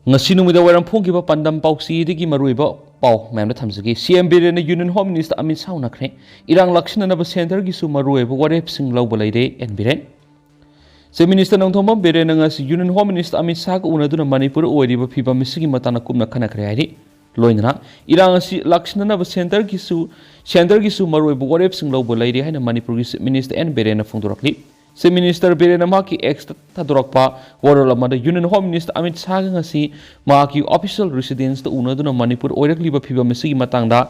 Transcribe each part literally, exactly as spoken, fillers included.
ꯉꯁꯤ ꯅꯨꯃꯤꯗꯥꯡ ꯋꯥꯏꯔꯝ ꯐꯣꯡꯈꯤꯕ ꯄꯥꯟꯗꯝ ꯄꯥꯎꯆꯦꯗꯒꯤ ꯃꯔꯨꯑꯣꯏꯕ ꯄꯥꯎ ꯃꯌꯥꯝꯗ ꯊꯝꯖꯒꯦ꯫ ꯁꯤ ꯑꯦꯝ ꯕꯤꯔꯦꯟꯅ union home minister Amit Shah ꯎꯅꯈ꯭ꯔꯦ꯫ ꯏꯔꯥꯡ ꯂꯥꯛꯁꯤꯟꯅꯅꯕ ꯁꯦꯟꯇꯔꯒꯤꯁꯨ ꯃꯔꯨꯑꯣꯏꯕ ꯋꯥꯔꯦꯞꯁꯤꯡ ꯂꯧꯕ ꯂꯩꯔꯦ, N Biren. Chief minister Nongthombam ꯕꯤꯔꯦꯟꯅ ꯉꯁꯤ ꯌꯨꯅꯤꯌꯟ ꯍꯣꯝ ꯃꯤꯅꯤꯁꯇꯔ ꯑꯃꯤꯠ ꯁꯥꯍꯒ ꯎꯅꯗꯨꯅ ꯃꯅꯤꯄꯨꯔꯗ ꯑꯣꯏꯔꯤꯕ ꯐꯤꯕꯝ ꯑꯁꯤꯒꯤ ꯃꯇꯥꯡꯗ ꯀꯨꯞꯅ ꯈꯟꯅꯈ꯭ꯔꯦ ꯍꯥꯏꯔꯤ꯫ ꯂꯣꯏꯅꯅ ꯏꯔꯥꯡ ꯑꯁꯤ ꯂꯥꯛꯁꯤꯟꯅꯅꯕ ꯁꯦꯟꯇꯔꯒꯤꯁꯨ, ꯁꯦꯟꯇꯔꯒꯤꯁꯨ ꯃꯔꯨꯑꯣꯏꯕ ꯋꯥꯔꯦꯞꯁꯤꯡ ꯂꯧꯕ ꯂꯩꯔꯦ ꯍꯥꯏꯅ ꯃꯅꯤꯄꯨꯔꯒꯤ ꯆꯤꯐ ꯃꯤꯅꯤꯁꯇꯔ ꯑꯦꯟ ꯕꯤꯔꯦꯟꯅ ꯐꯣꯡꯗꯣꯔꯛꯂꯤ꯫ ꯆꯤꯐ ꯃꯤꯅꯤꯁꯇꯔ ꯕꯤꯔꯦꯟꯅ ꯃꯍꯥꯛꯀꯤ ꯑꯦꯛꯁꯇ ꯊꯥꯗꯣꯔꯛꯄ ꯋꯥꯔꯣꯜ ꯑꯃꯗ ꯌꯨꯅꯤꯌꯟ ꯍꯣꯝ ꯃꯤꯅꯤꯁꯇꯔ ꯑꯃꯤꯠ ꯁꯥꯍꯒ ꯉꯁꯤ ꯃꯍꯥꯛꯀꯤ ꯑꯣꯐꯤꯁꯤꯌꯦꯜ ꯔꯤꯁꯤꯗꯦꯟꯁꯇ ꯎꯅꯗꯨꯅ ꯃꯅꯤꯄꯨꯔ ꯑꯣꯏꯔꯛꯂꯤꯕ ꯐꯤꯕꯝ ꯑꯁꯤꯒꯤ ꯃꯇꯥꯡꯗ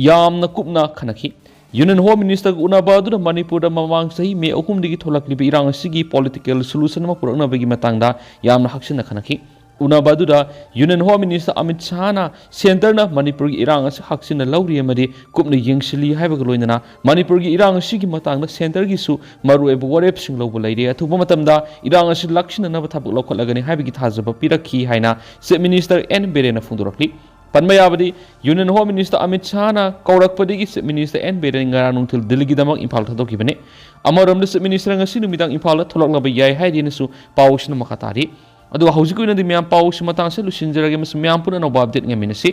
ꯌꯥꯝꯅ ꯀꯨꯞꯅ ꯈꯟꯅꯈꯤ꯫ ꯌꯨꯅꯤꯌꯟ ꯍꯣꯝ ꯃꯤꯅꯤꯁꯇꯔꯒ ꯎꯅꯕ ꯑꯗꯨꯅ ꯃꯅꯤꯄꯨꯔꯗ ꯃꯃꯥꯡ ꯆꯍꯤ ꯃꯦ ꯑꯍꯨꯝꯗꯒꯤ ꯊꯣꯛꯂꯛꯂꯤꯕ ꯏꯔꯥꯡ ꯑꯁꯤꯒꯤ ꯄꯣꯂꯤꯇꯤꯀꯦꯜ ꯁꯣꯂꯨꯁꯟ ꯑꯃ ꯄꯨꯔꯛꯅꯕꯒꯤ ꯃꯇꯥꯡꯗ ꯌꯥꯝꯅ ꯍꯛꯆꯤꯟꯅ ꯈꯟꯅꯈꯤ꯫ ꯎꯅꯕ ꯑꯗꯨꯗ ꯌꯨꯅꯤꯌꯟ ꯍꯣꯝ ꯃꯤꯅꯤꯁꯇꯔ ꯑꯃꯤꯠ ꯁꯥꯍꯅ ꯁꯦꯟꯇꯔꯅ ꯃꯅꯤꯄꯨꯔꯒꯤ ꯏꯔꯥꯡ ꯑꯁꯤ ꯍꯛꯆꯤꯟꯅ ꯂꯧꯔꯤ ꯑꯃꯗꯤ ꯀꯨꯞꯅ ꯌꯦꯡꯁꯤꯜꯂꯤ ꯍꯥꯏꯕꯒ ꯂꯣꯏꯅꯅ ꯃꯅꯤꯄꯨꯔꯒꯤ ꯏꯔꯥꯡ ꯑꯁꯤꯒꯤ ꯃꯇꯥꯡꯗ ꯁꯦꯟꯇꯔꯒꯤꯁꯨ ꯃꯔꯨꯑꯣꯏꯕ ꯋꯥꯔꯦꯞꯁꯤꯡ ꯂꯧꯕ ꯂꯩꯔꯦ꯫ ꯑꯊꯨꯕ ꯃꯇꯝꯗ ꯏꯔꯥꯡ ꯑꯁꯤ ꯂꯥꯛꯁꯤꯟꯅꯅꯕ ꯊꯕꯛ ꯂꯧꯈꯠꯂꯒꯅꯤ ꯍꯥꯏꯕꯒꯤ ꯊꯥꯖꯕ ꯄꯤꯔꯛꯈꯤ ꯍꯥꯏꯅ ꯆꯤꯐ ꯃꯤꯅꯤꯁꯇꯔ ꯑꯦꯟ ꯕꯤꯔꯦꯟꯅ ꯐꯣꯡꯗꯣꯔꯛꯂꯤ꯫ ꯄꯟꯕ ꯌꯥꯕꯗꯤ, ꯌꯨꯅꯤꯌꯟ ꯍꯣꯝ ꯃꯤꯅꯤꯁꯇꯔ ꯑꯃꯤꯠ ꯁꯥꯍꯅ ꯀꯧꯔꯛꯄꯗꯒꯤ ꯆꯤꯐ ꯃꯤꯅꯤꯁꯇꯔ ꯑꯦꯟ ꯕꯤꯔꯦꯟ ꯉꯔꯥꯡ ꯅꯨꯡꯊꯤꯜ ꯗꯤꯜꯂꯤꯒꯤꯗꯃꯛ ꯏꯝꯐꯥꯜ ꯊꯥꯗꯣꯛꯈꯤꯕꯅꯤ꯫ ꯑꯃꯔꯣꯝꯗ ꯆꯤꯐ ꯃꯤꯅꯤꯁꯇꯔ ꯉꯁꯤ ꯅꯨꯃꯤꯗꯥꯡ ꯏꯝꯐꯥꯜꯗ ꯊꯣꯛꯂꯛꯅꯕ ꯌꯥꯏ ꯍꯥꯏꯔꯤꯅꯁꯨ ꯄꯥꯎꯁꯤꯅ ꯃꯈꯥ ꯇꯥꯔꯤ꯫ ꯑꯗꯨꯒ ꯍꯧꯖꯤꯛꯀꯤ ꯑꯣꯏꯅꯗꯤ ꯃꯌꯥꯝ ꯄꯥꯎꯁꯤ ꯃꯇꯥꯡꯁꯤꯗ ꯂꯣꯏꯁꯤꯟꯖꯔꯒꯦ ꯑꯃꯁꯨꯡ ꯃꯌꯥꯝ ꯄꯨꯟꯅ ꯑꯅꯧꯕ ꯑꯞꯗꯦꯠ ꯉꯥꯏꯃꯤꯟꯅꯁꯤ꯫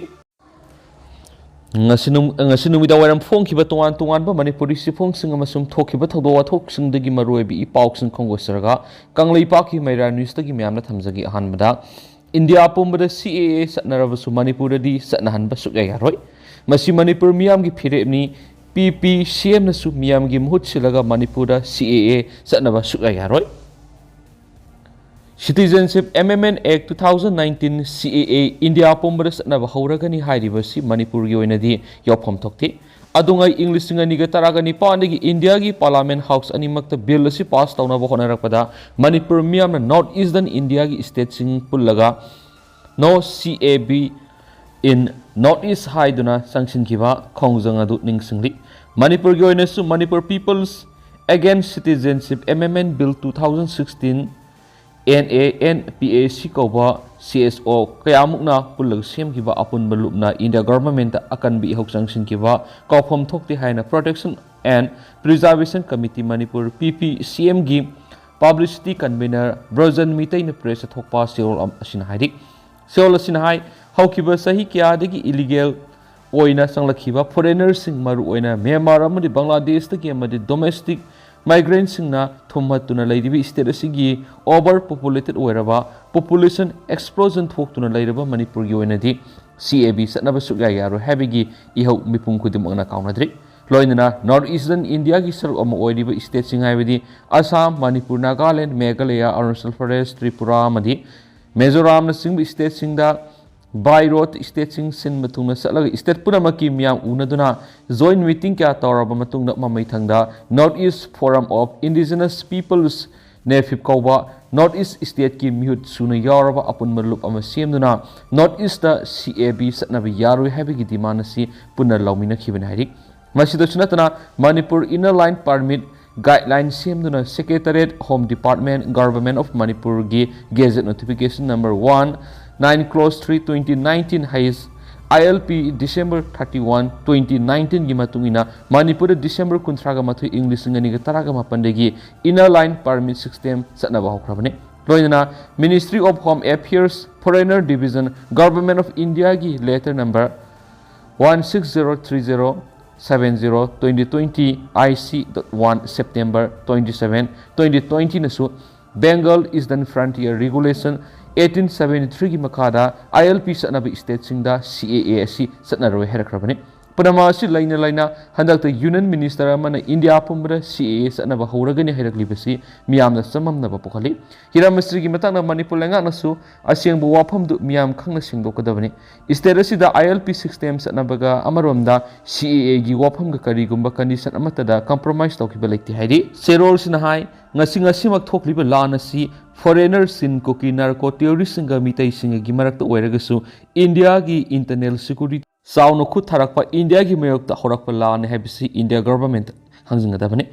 ꯉꯁꯤ ꯅꯨꯝ-, ꯉꯁꯤ ꯅꯨꯃꯤꯗꯥꯡ ꯋꯥꯏꯔꯝ ꯐꯣꯡꯈꯤꯕ ꯇꯣꯉꯥꯟ ꯇꯣꯉꯥꯟꯕ ꯃꯅꯤꯄꯨꯔꯤ ꯆꯦꯐꯣꯡꯁꯤꯡ ꯑꯃꯁꯨꯡ ꯊꯣꯛꯈꯤꯕ ꯊꯧꯗꯣꯛ ꯋꯥꯊꯣꯛꯁꯤꯡꯗꯒꯤ ꯃꯔꯨꯑꯣꯏꯕ ꯏ ꯄꯥꯎꯁꯤꯡ ꯈꯣꯝꯒꯠꯆꯔꯒ ꯀꯪꯂꯩꯄꯥꯛꯀꯤ ꯃꯩꯔꯥ ꯅ꯭ꯌꯨꯁꯇꯒꯤ ꯃꯌꯥꯝꯅ ꯊꯝꯖꯒꯦ꯫ ꯑꯍꯥꯟꯕꯗ, ꯏꯟꯗꯤꯌꯥ ꯄꯨꯝꯕꯗ ꯁꯤ ꯑꯦ ꯑꯦ ꯆꯠꯅꯔꯕꯁꯨ ꯃꯅꯤꯄꯨꯔꯗꯗꯤ ꯆꯠꯅꯍꯟꯕ ꯁꯨꯛꯌꯥ ꯌꯥꯔꯣꯏ꯫ ꯃꯁꯤ ꯃꯅꯤꯄꯨꯔ ꯃꯤꯌꯥꯝꯒꯤ ꯐꯤꯔꯦꯞꯅꯤ꯫ ꯄꯤ ꯄꯤ ꯁꯤ ꯑꯦꯝꯅꯁꯨ ꯃꯤꯌꯥꯝꯒꯤ ꯃꯍꯨꯠ ꯁꯤꯜꯂꯒ ꯃꯅꯤꯄꯨꯔꯗ ꯁꯤ ꯑꯦ ꯑꯦ ꯆꯠꯅꯕ ꯁꯨꯛꯌꯥ ꯌꯥꯔꯣꯏ꯫ Citizenship Amendment Act two thousand nineteen, C A A, India ꯄꯨꯝꯕꯗ ꯆꯠꯅꯕ ꯍꯧꯔꯒꯅꯤ ꯍꯥꯏꯔꯤꯕꯁꯤ ꯃꯅꯤꯄꯨꯔꯒꯤ ꯑꯣꯏꯅꯗꯤ ꯌꯥꯎꯐꯝ ꯊꯣꯛꯇꯦ꯫ ꯑꯗꯨꯉꯩ ꯏꯪ ꯂꯤꯁꯤꯡ ꯑꯅꯤꯒ ꯇꯔꯥꯒ ꯅꯤꯄꯥꯟꯗꯒꯤ ꯏꯟꯗꯤꯌꯥꯒꯤ ꯄꯥꯔꯂꯥꯃꯦꯟ ꯍꯥꯎꯁ ꯑꯅꯤꯃꯛꯇ ꯕꯤꯜ ꯑꯁꯤ ꯄꯥꯁ ꯇꯧꯅꯕ ꯍꯣꯠꯅꯔꯛꯄꯗ ꯃꯅꯤꯄꯨꯔ ꯃꯤꯌꯥꯝꯅ ꯅꯣꯔꯠ ꯏꯁꯇꯔꯟ ꯏꯟꯗꯤꯌꯥꯒꯤ ꯁ꯭ꯇꯦꯠꯁꯤꯡ ꯄꯨꯜꯂꯒ No C A B in North East ꯍꯥꯏꯗꯨꯅ ꯆꯪꯁꯤꯟꯈꯤꯕ ꯈꯣꯡꯖꯪ ꯑꯗꯨ ꯅꯤꯡꯁꯤꯡꯂꯤ꯫ ꯃꯅꯤꯄꯨꯔꯒꯤ ꯑꯣꯏꯅꯁꯨ Manipur People's Against Citizenship Amendment Bill two thousand sixteen, N A N P A C ꯀꯧꯕ C S O ꯀꯌꯥꯃꯨꯛꯅ ꯄꯨꯜꯂꯒ ꯁꯦꯝꯈꯤꯕ ꯑꯄꯨꯟꯕ ꯂꯨꯞꯅ ꯏꯟꯗꯤꯌꯥ ꯒꯚꯔꯟꯃꯦꯟꯠꯇ ꯑꯀꯟꯕ ꯏꯍꯧ ꯆꯪꯁꯤꯟꯈꯤꯕ ꯀꯥꯎꯐꯝ ꯊꯣꯛꯇꯦ ꯍꯥꯏꯅ Protection and Preservation Committee Manipur, P P C M ꯒꯤ ꯄꯕ꯭ꯂꯤꯁꯤꯇꯤ ꯀꯟꯚꯤꯅꯔ ꯕ꯭ꯔꯖꯟ ꯃꯤꯇꯩꯅ ꯄ꯭ꯔꯦꯁꯇ ꯊꯣꯛꯄ ꯆꯦꯔꯣꯜ ꯑꯁꯤꯅ ꯍꯥꯏꯔꯤ꯫ ꯁꯤꯑꯣꯜ ꯑꯁꯤꯅ ꯍꯥꯏ, ꯍꯧꯈꯤꯕ ꯆꯍꯤ ꯀꯌꯥꯗꯒꯤ ꯏꯂꯤꯒꯦꯜ ꯑꯣꯏꯅ ꯆꯪꯂꯛꯈꯤꯕ ꯐꯣꯔꯦꯅꯔꯁꯤꯡ, ꯃꯔꯨꯑꯣꯏꯅ ꯃ꯭ꯌꯥꯟꯃꯥꯔ ꯑꯃꯗꯤ ꯕꯪꯒ꯭ꯂꯥꯗꯦꯁꯇꯒꯤ ꯑꯃꯗꯤ ꯗꯣꯃꯦꯁꯇꯤꯛ ꯃꯥꯏꯒ꯭ꯔꯦꯟꯁꯤꯡꯅ ꯊꯨꯝꯍꯠꯇꯨꯅ ꯂꯩꯔꯤꯕ ꯁ꯭ꯇꯦꯠ ꯑꯁꯤꯒꯤ ꯑꯣꯚꯔ ꯄꯣꯄꯨꯂꯦꯇꯦꯗ ꯑꯣꯏꯔꯕ, ꯄꯣꯄꯨꯂꯦꯁꯟ ꯑꯦꯛꯁꯄ꯭ꯂꯣꯖꯟ ꯊꯣꯛꯇꯨꯅ ꯂꯩꯔꯕ ꯃꯅꯤꯄꯨꯔꯒꯤ ꯑꯣꯏꯅꯗꯤ ꯁꯤ ꯑꯦ ꯕꯤ ꯆꯠꯅꯕ ꯁꯨꯛꯌꯥ ꯌꯥꯔꯣꯏ ꯍꯥꯏꯕꯒꯤ ꯏꯍꯧ ꯃꯤꯄꯨꯝ ꯈꯨꯗꯤꯡꯃꯛꯅ ꯀꯥꯎꯅꯗ꯭ꯔꯤ꯫ ꯂꯣꯏꯅꯅ ꯅꯣꯔꯠ ꯏꯁꯇꯔꯟ ꯏꯟꯗꯤꯌꯥꯒꯤ ꯁꯔꯨꯛ ꯑꯃ ꯑꯣꯏꯔꯤꯕ ꯁ꯭ꯇꯦꯠꯁꯤꯡ ꯍꯥꯏꯕꯗꯤ ꯑꯁꯥꯝ, ꯃꯅꯤꯄꯨꯔ, ꯅꯥꯒꯥꯂꯦꯟ, ꯃꯦꯘꯥꯂꯌꯥ, ꯑꯔꯨꯅꯥꯆꯜ ꯄ꯭ꯔꯗꯦꯁ, ꯇ꯭ꯔꯤꯄꯨꯔꯥ ꯑꯃꯗꯤ ꯃꯤꯖꯣꯔꯥꯝꯅꯆꯤꯡꯕ ꯁ꯭ꯇꯦꯠꯁꯤꯡꯗ ꯕꯥꯏ ꯔꯣꯗ ꯁ꯭ꯇꯦꯠꯁꯤꯡ ꯁꯤꯟꯕ ꯊꯨꯡꯅ ꯆꯠꯂꯒ ꯁ꯭ꯇꯦꯠ ꯄꯨꯝꯅꯃꯛꯀꯤ ꯃꯤꯌꯥꯝ ꯎꯅꯗꯨꯅ ꯖꯣꯏꯟ ꯃꯤꯇꯤꯡ ꯀꯌꯥ ꯇꯧꯔꯕ ꯃꯇꯨꯡꯗ ꯃꯃꯩꯊꯪꯗ North East Forum of Indigenous Peoples, ꯅꯦꯐꯤꯞ ꯀꯧꯕ ꯅꯣꯔꯠ ꯏꯁ ꯁ꯭ꯇꯦꯠꯀꯤ ꯃꯤꯍꯨꯠ ꯁꯨꯅ ꯌꯥꯎꯔꯕ ꯑꯄꯨꯟꯕ ꯂꯨꯞ ꯑꯃ ꯁꯦꯝꯗꯨꯅ ꯅꯣꯔꯠ ꯏꯁꯇ ꯁꯤ ꯑꯦ ꯕꯤ ꯆꯠꯅꯕ ꯌꯥꯔꯣꯏ ꯍꯥꯏꯕꯒꯤ ꯗꯤꯃꯥꯟ ꯑꯁꯤ ꯄꯨꯟꯅ ꯂꯧꯃꯤꯟꯅꯈꯤꯕꯅꯤ ꯍꯥꯏꯔꯤ꯫ ꯃꯁꯤꯗꯁꯨ ꯅꯠꯇꯅ Manipur inner line permit guideline ꯁꯦꯝꯗꯨꯅ secretariat, home department, government of ꯃꯅꯤꯄꯨꯔꯒꯤ gazette notification number one, nine clause three, twenty nineteen ꯍꯩꯁ I L P December thirty one, twenty ꯅꯥꯏꯟꯇꯤꯟꯒꯤ ꯃꯇꯨꯡ ꯏꯟꯅ ꯃꯅꯤꯄꯨꯔꯗ ꯗꯤꯁꯦꯝꯕꯔ ꯀꯨꯟꯊ꯭ꯔꯥꯒ ꯃꯥꯊꯣꯏ, ꯏꯪ ꯂꯤꯁꯤꯡ ꯑꯅꯤꯒ ꯇꯔꯥꯒ ꯃꯥꯄꯟꯗꯒꯤ ꯏꯟꯅꯔ ꯂꯥꯏꯟ ꯄꯥꯔꯃꯤꯠ ꯁꯤꯁꯇꯦꯝ ꯆꯠꯅꯕ ꯍꯧꯈ꯭ꯔꯕꯅꯤ꯫ ꯂꯣꯏꯅꯅ Ministry of Home Affairs, Foreigner Division, Government of Indiaꯒꯤ letter number one six zero three zero seven zero twenty twenty, I C dot one, September twenty seven, twenty ꯇ꯭ꯋꯦꯟꯇꯤꯅꯁꯨ Bengal Eastern Frontier Regulation eighteen seventy threeꯒꯤ ꯃꯈꯥꯗ I L ꯄꯤ ꯆꯠꯅꯕ ꯁ꯭ꯇꯦꯠꯁꯤꯡꯗ ꯁꯤ ꯑꯦ ꯑꯦ ꯑꯁꯤ ꯆꯠꯅꯔꯣꯏ ꯍꯥꯏꯔꯛꯈ꯭ꯔꯕꯅꯤ꯫ ꯄꯨꯝꯅꯃꯛ ꯑꯁꯤ ꯂꯩꯅ ꯂꯩꯅ ꯍꯟꯗꯛꯇ ꯌꯨꯅꯤꯌꯟ ꯃꯤꯅꯤꯁꯇꯔ ꯑꯃꯅ ꯏꯟꯗꯤꯌꯥ ꯄꯨꯝꯕꯗ ꯁꯤ ꯑꯦ ꯑꯦ ꯆꯠꯅꯕ ꯍꯧꯔꯒꯅꯤ ꯍꯥꯏꯔꯛꯂꯤꯕꯁꯤ ꯃꯤꯌꯥꯝꯅ ꯆꯃꯝꯅꯕ ꯄꯣꯛꯍꯜꯂꯤ꯫ ꯍꯤꯔꯝ ꯑꯁꯤꯒꯤ ꯃꯇꯥꯡꯗ ꯃꯅꯤꯄꯨꯔ ꯂꯩꯉꯥꯛꯅꯁꯨ ꯑꯁꯦꯡꯕ ꯋꯥꯐꯝꯗꯨ ꯃꯤꯌꯥꯝ ꯈꯪꯅ ꯁꯦꯡꯗꯣꯛꯀꯗꯕꯅꯤ꯫ ꯁ꯭ꯇꯦꯠ ꯑꯁꯤꯗ ꯑꯥꯏ ꯑꯦꯜ ꯄꯤ ꯁꯤꯁꯇꯦꯝ ꯆꯠꯅꯕꯒ ꯑꯃꯔꯣꯝꯗ ꯁꯤ ꯑꯦ ꯑꯦꯒꯤ ꯋꯥꯐꯝꯒ ꯀꯔꯤꯒꯨꯝꯕ ꯀꯟꯗꯤꯁꯟ ꯑꯃꯠꯇꯗ ꯀꯝꯄ꯭ꯔꯣꯃꯥꯏꯁ ꯇꯧꯈꯤꯕ ꯂꯩꯇꯦ ꯍꯥꯏꯔꯤ꯫ ꯁꯦꯔꯣꯜꯁꯤꯅ ꯍꯥꯏ, ꯉꯁꯤ ꯉꯁꯤꯃꯛ ꯊꯣꯛꯂꯤꯕ ꯂꯥꯟ ꯑꯁꯤ ꯐꯣꯔꯦꯅꯔ, ꯆꯤꯟ, ꯀꯨꯀꯤ, ꯅꯥꯔꯀꯣ ꯇꯦꯔꯣꯔꯤꯁꯁꯤꯡꯒ ꯃꯤꯇꯩꯁꯤꯡꯒꯒꯤ ꯃꯔꯛꯇ ꯑꯣꯏꯔꯒꯁꯨ ꯏꯟꯗꯤꯌꯥꯒꯤ ꯏꯟꯇꯔꯅꯦꯜ ꯁꯦꯀ꯭ꯌꯨꯔꯤꯇꯤ ꯆꯥꯎꯅ ꯈꯨꯠ ꯊꯥꯔꯛꯄ ꯏꯟꯗꯤꯌꯥꯒꯤ ꯃꯥꯌꯣꯛꯇ ꯍꯧꯔꯛꯄ ꯂꯥꯟꯅꯤ ꯍꯥꯏꯕꯁꯤ ꯏꯟꯗꯤꯌꯥ ꯒꯚꯔꯟꯃꯦꯟꯠꯇ ꯈꯪꯖꯤꯟꯒꯗꯕꯅꯤ꯫